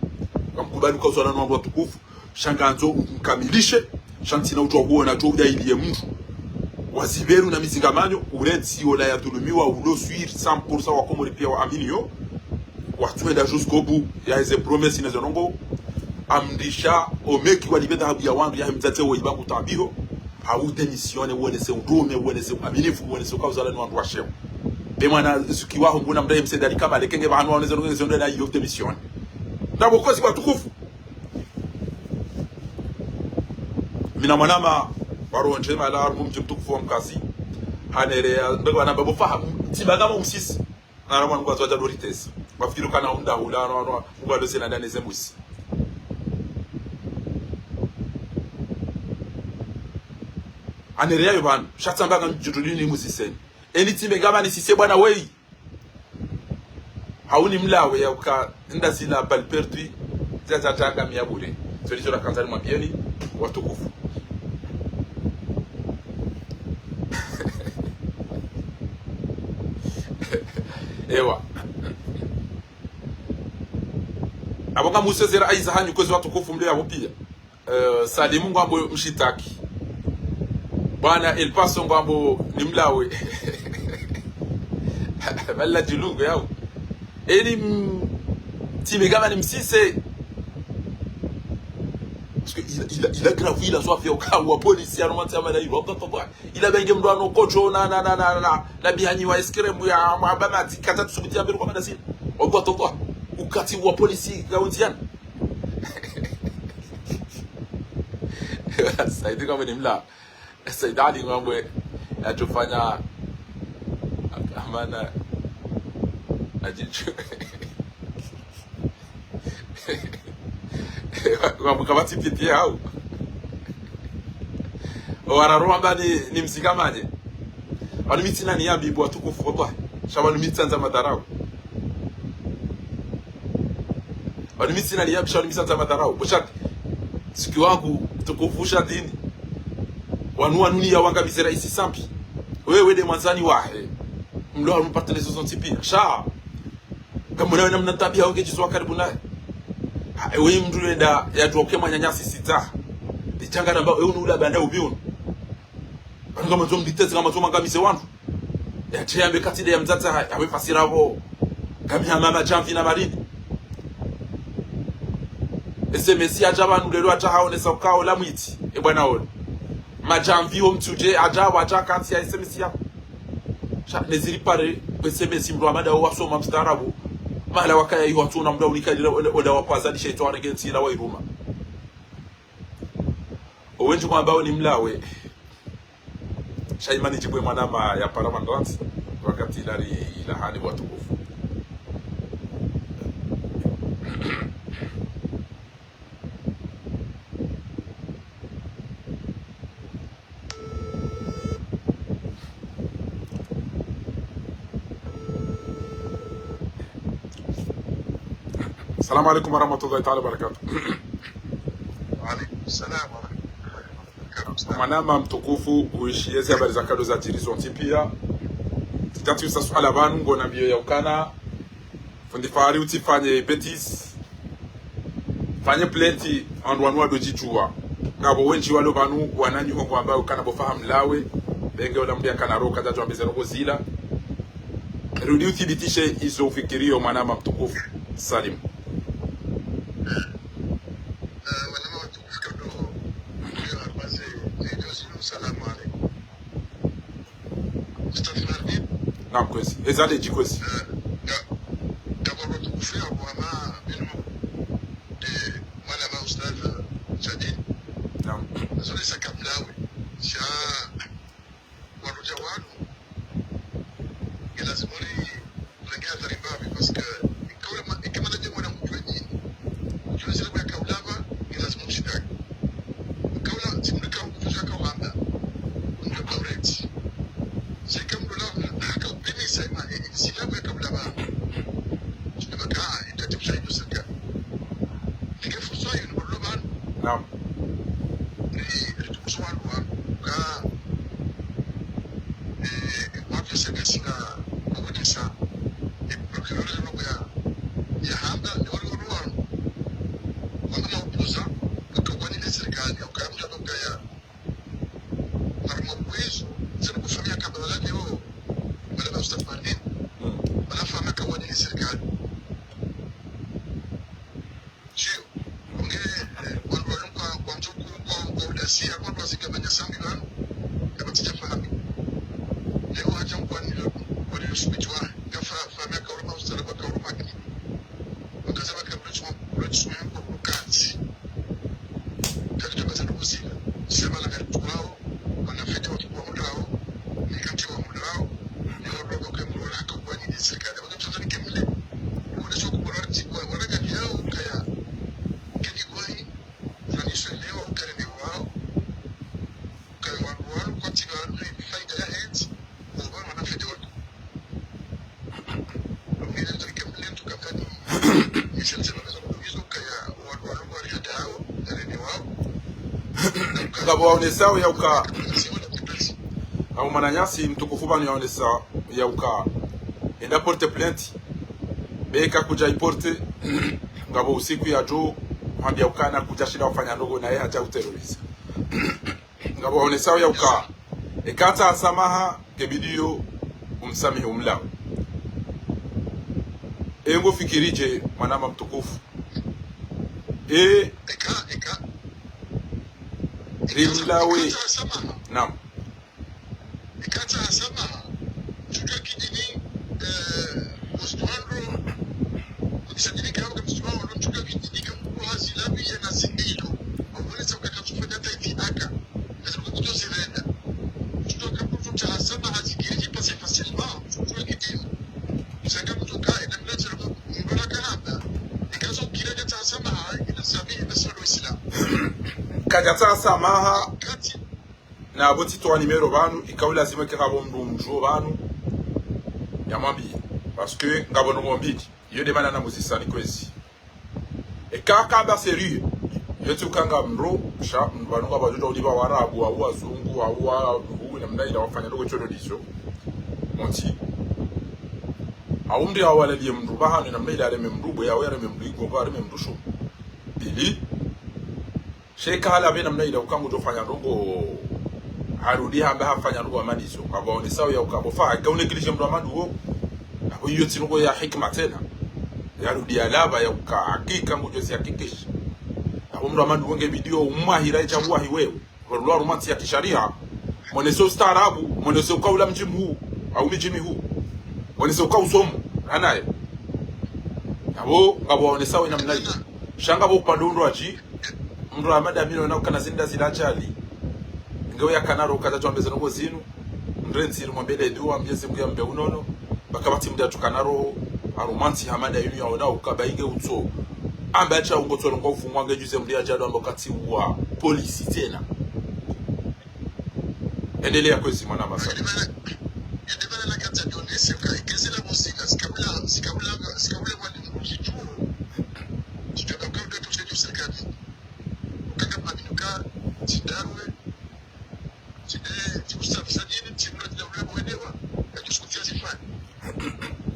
ngamkubali uka uzalana wandru watukufu, sha ngandzo umkamilishe, sha ntsina udjuwa huona djo udayiliye mndru. Waziberu na mizingamanyo, urentsi ola yadhulumiwa, ulo swiri, cent pour cent wa Komori piya wa amini yo, watsuenda jusqu'au bout, ya eze promesse na ze ndrongo, amrisha, omeki walibe dhahabu ya wandru, ya mdzadze wo ibangu tabiho, hau démissionner, uonese urume, uonese uaminifu, uonese uka uzalana wandru washeo. Be mwana suki waho mbuna mdra ye msendali kama lekenge pvanu waonese ndrongo, nge ze ndrongo na iyo démissionner. Ndrabo kwezi watukufu. Mina mwanama, waronje mala, harumwa mdji mtukufu wa Mkazi. Hanerea, mbego wanamba, bo fahamu, tiba ngama umsisi. Nara mwana ngwazo wadja doritesa. Wafikiri kana unda hula, no, no, ngwalo zina ndane ze mbuzi. Hanerea yo pvanu, sha tsamba nga mdjutu lini musiseni. Eni timbe ngama nisise bwana weyi. Hau nimlawe ya uka nda zila balle perdue, za za tanga miya bure. Zo ndizo nakandza nimwambiyeni, watukufu. Ewa. Abo ngamusezera ayiza hanyu kwezi watukufu mle abo piya. Eh, Salimu ngwambo mshitaki. Bwana El Paso ngwambo nimlawe. Bala djilungu yao. Eni m-, timi kama ni msise. Parce que il, il, il a grave, il a soif ya uka wa polisi, ya no mati ya mala, il va, va, va, va. Il a benge mndru ano kocho na, na, na, na, na, na bihanyi wa ice cream ya, mwa ba mati, kata tsubuti ya mbiru kwa madasini. Wa, va, va, va. Ukati wa polisi, ya unziana. Saidi kama ni mla. Saidi Ali ngwambo, yatufanya, amana, ajichu. Ngwambo kama tsi piti hau. Owararuwa mba ni, ni msikamanye. Wanu mi tsina ni yambi bo watukufu, wallahi. Sha wanu mi tsandza madharau. Wanu mi tsina ni yambi, sha wanu mi tsandza madharau. Bo shati, suki wangu, tukufu sha dini. Wanu, wanu ni ya wanga mizera isi Sambi. Wewe nde mwandzani wahe. Mlo wanu partenaires zontsi piya. Sha. Kamuna wena mna tabiya onge jizo wa karibu naye. Ha, ewe mndru wenda yadjuwa uke mwananyasi sidza. Nditsanga namba, ewe unu ula banda ubi unu. Pvanu ngamadzo mditezi, ngamadzo mangamize wandru. Yatse yambe katsi nde ya mdzadze hayi, yawe fasira pvo. Ngami hama madjamvi na marini. S M S yadja pvanu lelo hata haonesa ukao la mwiti. E bwana olo. Madjamvi wo mtsudje, adja, wadja katsi ya S M S ya. Sha, neziri pare, S M S mndru amada wo wasoma mstaarabu. Mahala wakaya iho watsuna mndru unika lila, ola, ola wakwaza lisha itso warenge ntsi ila wairuma. Owendji kwamba wo ni mlawe. Sha imani djibwe mwanama ya para mandransi. Wakati ilari ilahani watukufu. Salamu alaikum warahmatullahi taala wabarakatuh. Wa alaikum salam warahmatullahi wabarakatuh. Mwanama mtukufu, uishiyeze habari za kado zadjiri zontsi piya. Titatu isa suala pvanu, ngona mbiyo ya ukana. Fundi Fahari utsifanye bêtise. Fanye plainte, wandru wanu wado djidjuwa. Ngapvo wendji walo pvanu wananyaho ngwamba ukana bo fahamu lawe. Benge ola mndru yakana roka, djadjo ambeze ndrongo zila. Rudi uthibitishe izo ufikiriyo mwanama mtukufu. Salim. Eh, wanama watukufu kado, yo ambaze, eh, dozi, salamu alaikum. Eza de djikwezi. Eh, nga, nga kwa watukufu ya kwa ma, binu, eh, mwana ma ustadh, eh, Jadid. Naam. Zole sa kamlawe. Sha, waruja wanu. Nge lazimu ri, renge hatwari mbapvi, parce que, ikaula ma, ikemana je mwana mutwe dini. Ujue zile kwa kaulava, nge lazimu mshitaki. Kaula, tsimulika ukutosha kauhamba. Unjo kaureti. Seka mdru la, haka upeni sa ima, eh, eh, sila kwa kaulava. Sina maka, itati mshahidi seka. Nike fursa yinu, mdru la banu. Naam. Ri, ri tukusu wandru wa, ka, eh, wapya seka singa, kuhudisa. Eh, procureur ya, ya hamba, ni wali wali wanu. Wanu ma opposant, waka wani le serikali, waka mdru waka ya, wali ma opposant, zinu kufanya kabla leo, wala ba Ustadh Martin. Mm. Wala fanya ka wani le serikali. Sio. Onge, eh, wandru wanu kwa, kwa mtuku, kwa, kwa udasi, ya wandru wazika manya sambi wanu, ya batija fahamu. Leo haja mkwani leo, wali usubitwa, ya fa, fa, mia kauruma ustara, kwa kauruma kini. Wakaza waka mlechuma, mlechuma ya kwa mlukati. Kali toka za ndugu zika. Sema la kali tuwao, wana fete wa kikuwa mdrao, mikati wa mdrao, ni wandru waka mlolaka kwa ni serikali. Waka mtoto ni kemle. Wale sio kubola, wala kali yao, kaya, kedi kwa hii, Faniso leo ukarene wao. Kaya wandru wanu kwa tiba wanu faida ya hezi. Wao wana fede wanu. Wangine zari kemle tukafani. Yeshe nzema meza kwa hizo kaya wandru wanu kwa rihada hao. Karene wao. Ngapvo waonesao ya uka. Au mwananyasi mtukufu pvanu yaonesa ya uka. Enda porte plainte. Beka kuja iporte, ngapvo usiku ya dju, mwambia ukana kuja shinda ufanya ndrongo naye haja uterroriser. Ngapvo waonesao ya uka, eka tsaha samaha, ngebidi yo umsamihi umlawe. Engo fikirije, mwanama mtukufu. E, eka, eka. Rimlawe. Eka tsaha samaha. Naam. Eka tsaha samaha, mtsutwa kidini, eh, mustwandro, kudisa dini kawo ka mustwandro, mtsutwa kidini ka mkuu hazi labi ya na zindiko. Wawone sa ukaka tsufanya ta ifi aka. Ezi kukuto zirenda. Mtsutwa ka mtsutwa tsaha samaha zikiri pase facilement, mtsutwa kidini. Saka mtsuka, ina mna tsiroko, mbona kahamba. Eka zo kira ka tsaha samaha, ina samihi, ina silo Islam. Kaja tsaha samaha. Kati, na pvo tsitowa nimero pvanu, ikao lazima ke ngapvo mndru mdjuo pvanu. Yamwambiye. Parce que ngapvo ndrongo mbili. Iyo nde mana namuzisani kwezi. Eka kamba sérieux. Iyo tsi ukanga mndru, sha, mndru pvanu ngapvo wadjodja ulipva Warabu, au Wazungu, au wa, huu, namna ila wafanya ndrongo tshono ndizo. Monti. Au mndru ya walaliye mndru pvahanu, namna ila yareme mndru, bwe yawe yareme mndru, igo, yareme mndru sho. Pili. Sheka hala pvena mna ila uka ngudjofanya ndrongo, harudi hamba hafanya ndrongo amanizo. Kamba onesao ya uka pvo fa, eka unekilije mndru amanizo. Apvo iyo tsi ndrongo ya hikima tsena. Yarudi yalapva ya uka hakika ngudjo zihakikisha. Apvo mndru amanizo ngebidi yo umwahira ija uwahi wewe. Warulwa rumantsi ya kisharia. Monese ustaarabu, monese uka ula mdji mhuu, au midji mihuu. Monese uka usomo, anaye. Apvo, ngapvo waonesao ina mna ila. Sha ngapvo upande undru wadji, mndru Ahmada Amino na ukana zinda zila ajali. Ngewe ya kanaro ukaza tshwambe ze ndrongo zinu. Mndru entsi iri mwambe le dua, mwambie Mngu yambe unono. Baka pvatsi mndru ya tsukana roho, harumwa ntsi hama nda yinu yaona ukaba inge utso. Amba atsha ungo tsolo ngo ufungwa nge juze mndru ya djado amba katsi wa polisi tsena. Endelea kwezi mwana masali. Tsi, eh, tsi kusafisa dini, tsi mlo tsi na mlo mwelewa, ya tsi sikutia zifani.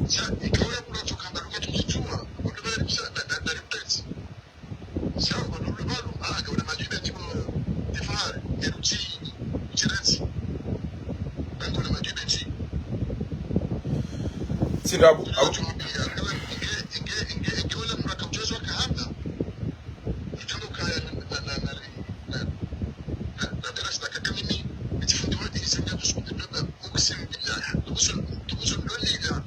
Sha, ikawa ya mlo tsi kamba luka tsi kujua, mlo bali msa, na, na, na replace. Sha, mlo mlo balo, ah, nge una madjibu ya tsi mlo, tefahari, nge rutsi, rutsi rentsi. Nge una madjibu ya tsi. Tsi ndabu, au. Tsi mwambia, kala, inge, inge, inge, inge, wala mlo kamchezo kahanda. Ijambo kaya na, na, na, na, na, na, na darasa la kaka mimi, nijifundiwa ili saidia kusudi baba, uqsim billah, tukusu, tukusu ndo lila,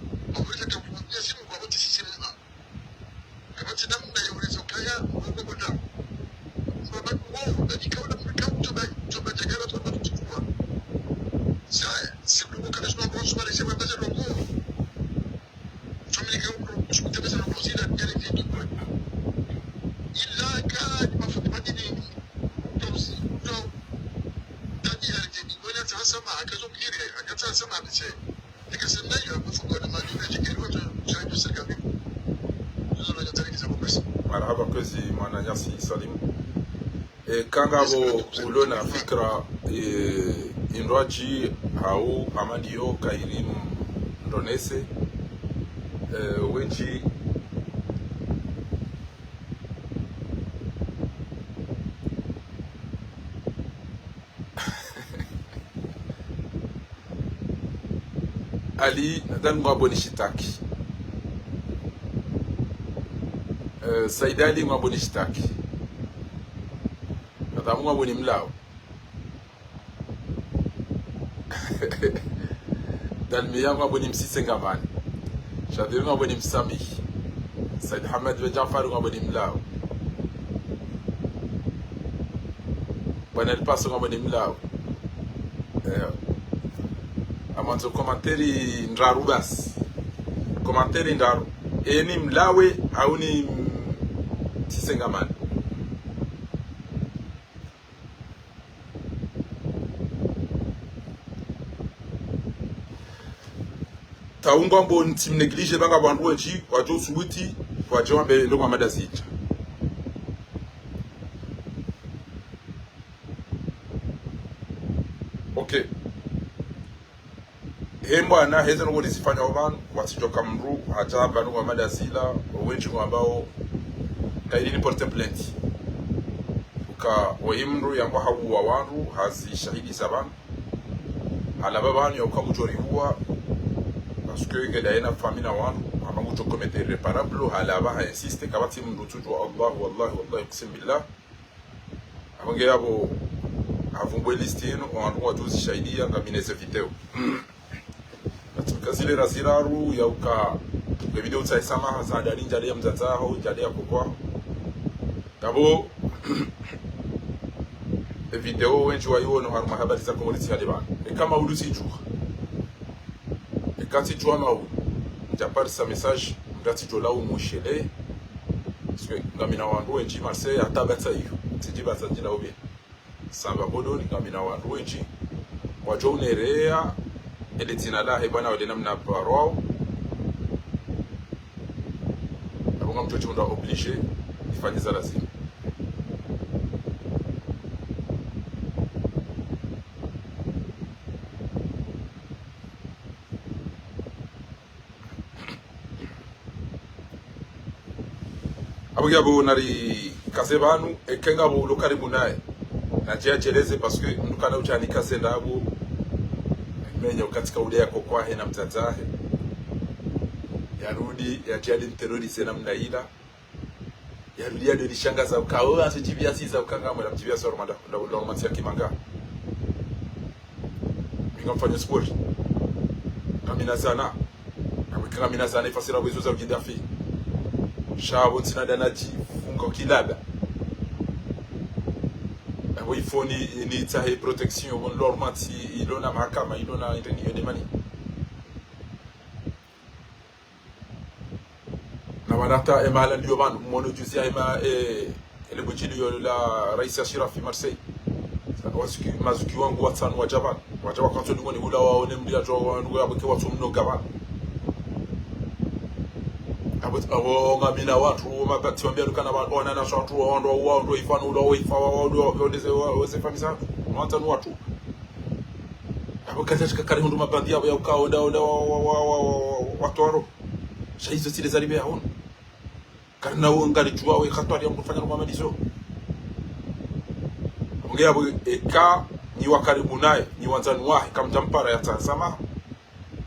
Marahaba kwezi mwananyasi Salim. E, eka ngapvo ulo na fikira, e, indrwadji hau amaliyo kayiri mndronese, e, wendji. Ali, nadhani ngwambo nishitaki. Eh, Said Ali ngwambo nishitaki. Nadhani ngwambo nimlawe. Dalmiya ngwambo nimsise ngamani. Shadhiri ngwambo nimsamihi. Said Hamad we Jafar ngwambo nimlawe. Bwana Lipaso ngwambo nimlawe. Eh. Amwandzo commentaire ndraru basi. Commentaire ndraru. E nimlawe, hau nimsise ngamani. Taungwa mbo ntsi mnégligé banga wandru wendji, wadjo usubuti, wadje wambe ndo Mohamed Azidja. Ok. He mbwana, heze ndrongo nizifanya opvanu, watsidjoka mndru, hadja hamba ndo Mohamed Azidja, wendji ngwambao, kayiri ni porte plainte. Uka, oyi mndru yamba hauwa wandru, hazishahidisa pvanu. Halaba pvanu yauka kudjoriuwa, parce que ngena yena famille na wandru, hamba ngudjo commettre irréparable, halaba ha insiste, kapvatsi mndru tsudjuwa, wallahi, wallahi, wallahi, uqsim billah. Apvo nge yapvo, havumbwe liste yinu, wandru wadjuzi shahidi ya, ngamina ze video. Natsika zile raziraru, yauka, nge video tsayi samaha, za dali ndjali ya mdzadze haho, ndjali ya koko haho. Yapvo, e video wendji wayiwono harumwa habari za Komori tsi hali pvanu. Eka maudu tsidjuwa. Eka tsidjuwa maudu. Ndjaparisa message, ndjatsidjo lawo mushele. Parce que ngamina wandru wendji Marseille, hata batsa iyo. Tsidji batsa ndjila ubi. Samba bodoni ngamina wandru wendji. Wadjo unereya, ele dzina lahe bwana wale namna parwao. Apvo ngamdjo tsi unda obligé, nifanye za lazima. Apvo nge yapvo narikaze pvanu, eka ngapvo ulo karibu naye. Nadje yadjeleze, parce que mndru kana udja nikaze ndapvo. Menya ukatika ule ya koko hahe na mdzadze hahe. Yarudi, yadje yali mterroriser namna ila. Yarudi yado nishangaza uka, oh, anso djibia siza uka ngamwe la mdjibia soro manda, la, la, la, la, kimanga. Mi ngamfanyo sport. Ngamina zana. Ngamwe ngamina zana ifasira wezo za ujidafi. Sha apvo ntsina dana dji, funga ukilaba. Apvo ifoni ni tsahe protection, bon, lormati, ilona mahakama, ilona indeni yodemani. Na wanata emahala ndiyo pvanu, mwono juzi ya ema, eh, ele bujili yo la raisi Ashirafi Marseille. Sa, wazuki, mazuki wangu watsanu wadja pvanu. Wadja wakantso ndiko ni hula waone mndru yadjo wa, ndiko yapvo ke watso mnoga pvanu. Apvo, apvo ngamina wandru, mabati wambia lukana pvanu, wana na wandru, wandru, wandru, ifanu, wandru, ifa, wandru, wandru, wandru, wandru, wandru, wandru, watsanu wandru. Apvo kadja shika kari hundru mabandi yapvo ya uka, onda, onda, wa, wa, watwaro. Sha izo tsi le zaribe ya hunu. Karina wo ngaridjuwa we khatwari ya mndru fanya no mamadizo. Apvo nge yapvo eka, nyi wa karibu naye, nyi wandzani wahe, kamdjampara yatsaha samaha.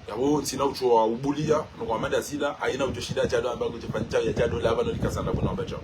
Yapvo ntsina udjo wa ubuliya, no Mohamed Azidja, hayina udjo shinda yadjado amba ngudjo fanya yadjado laba no likasanda pvo na amba djao.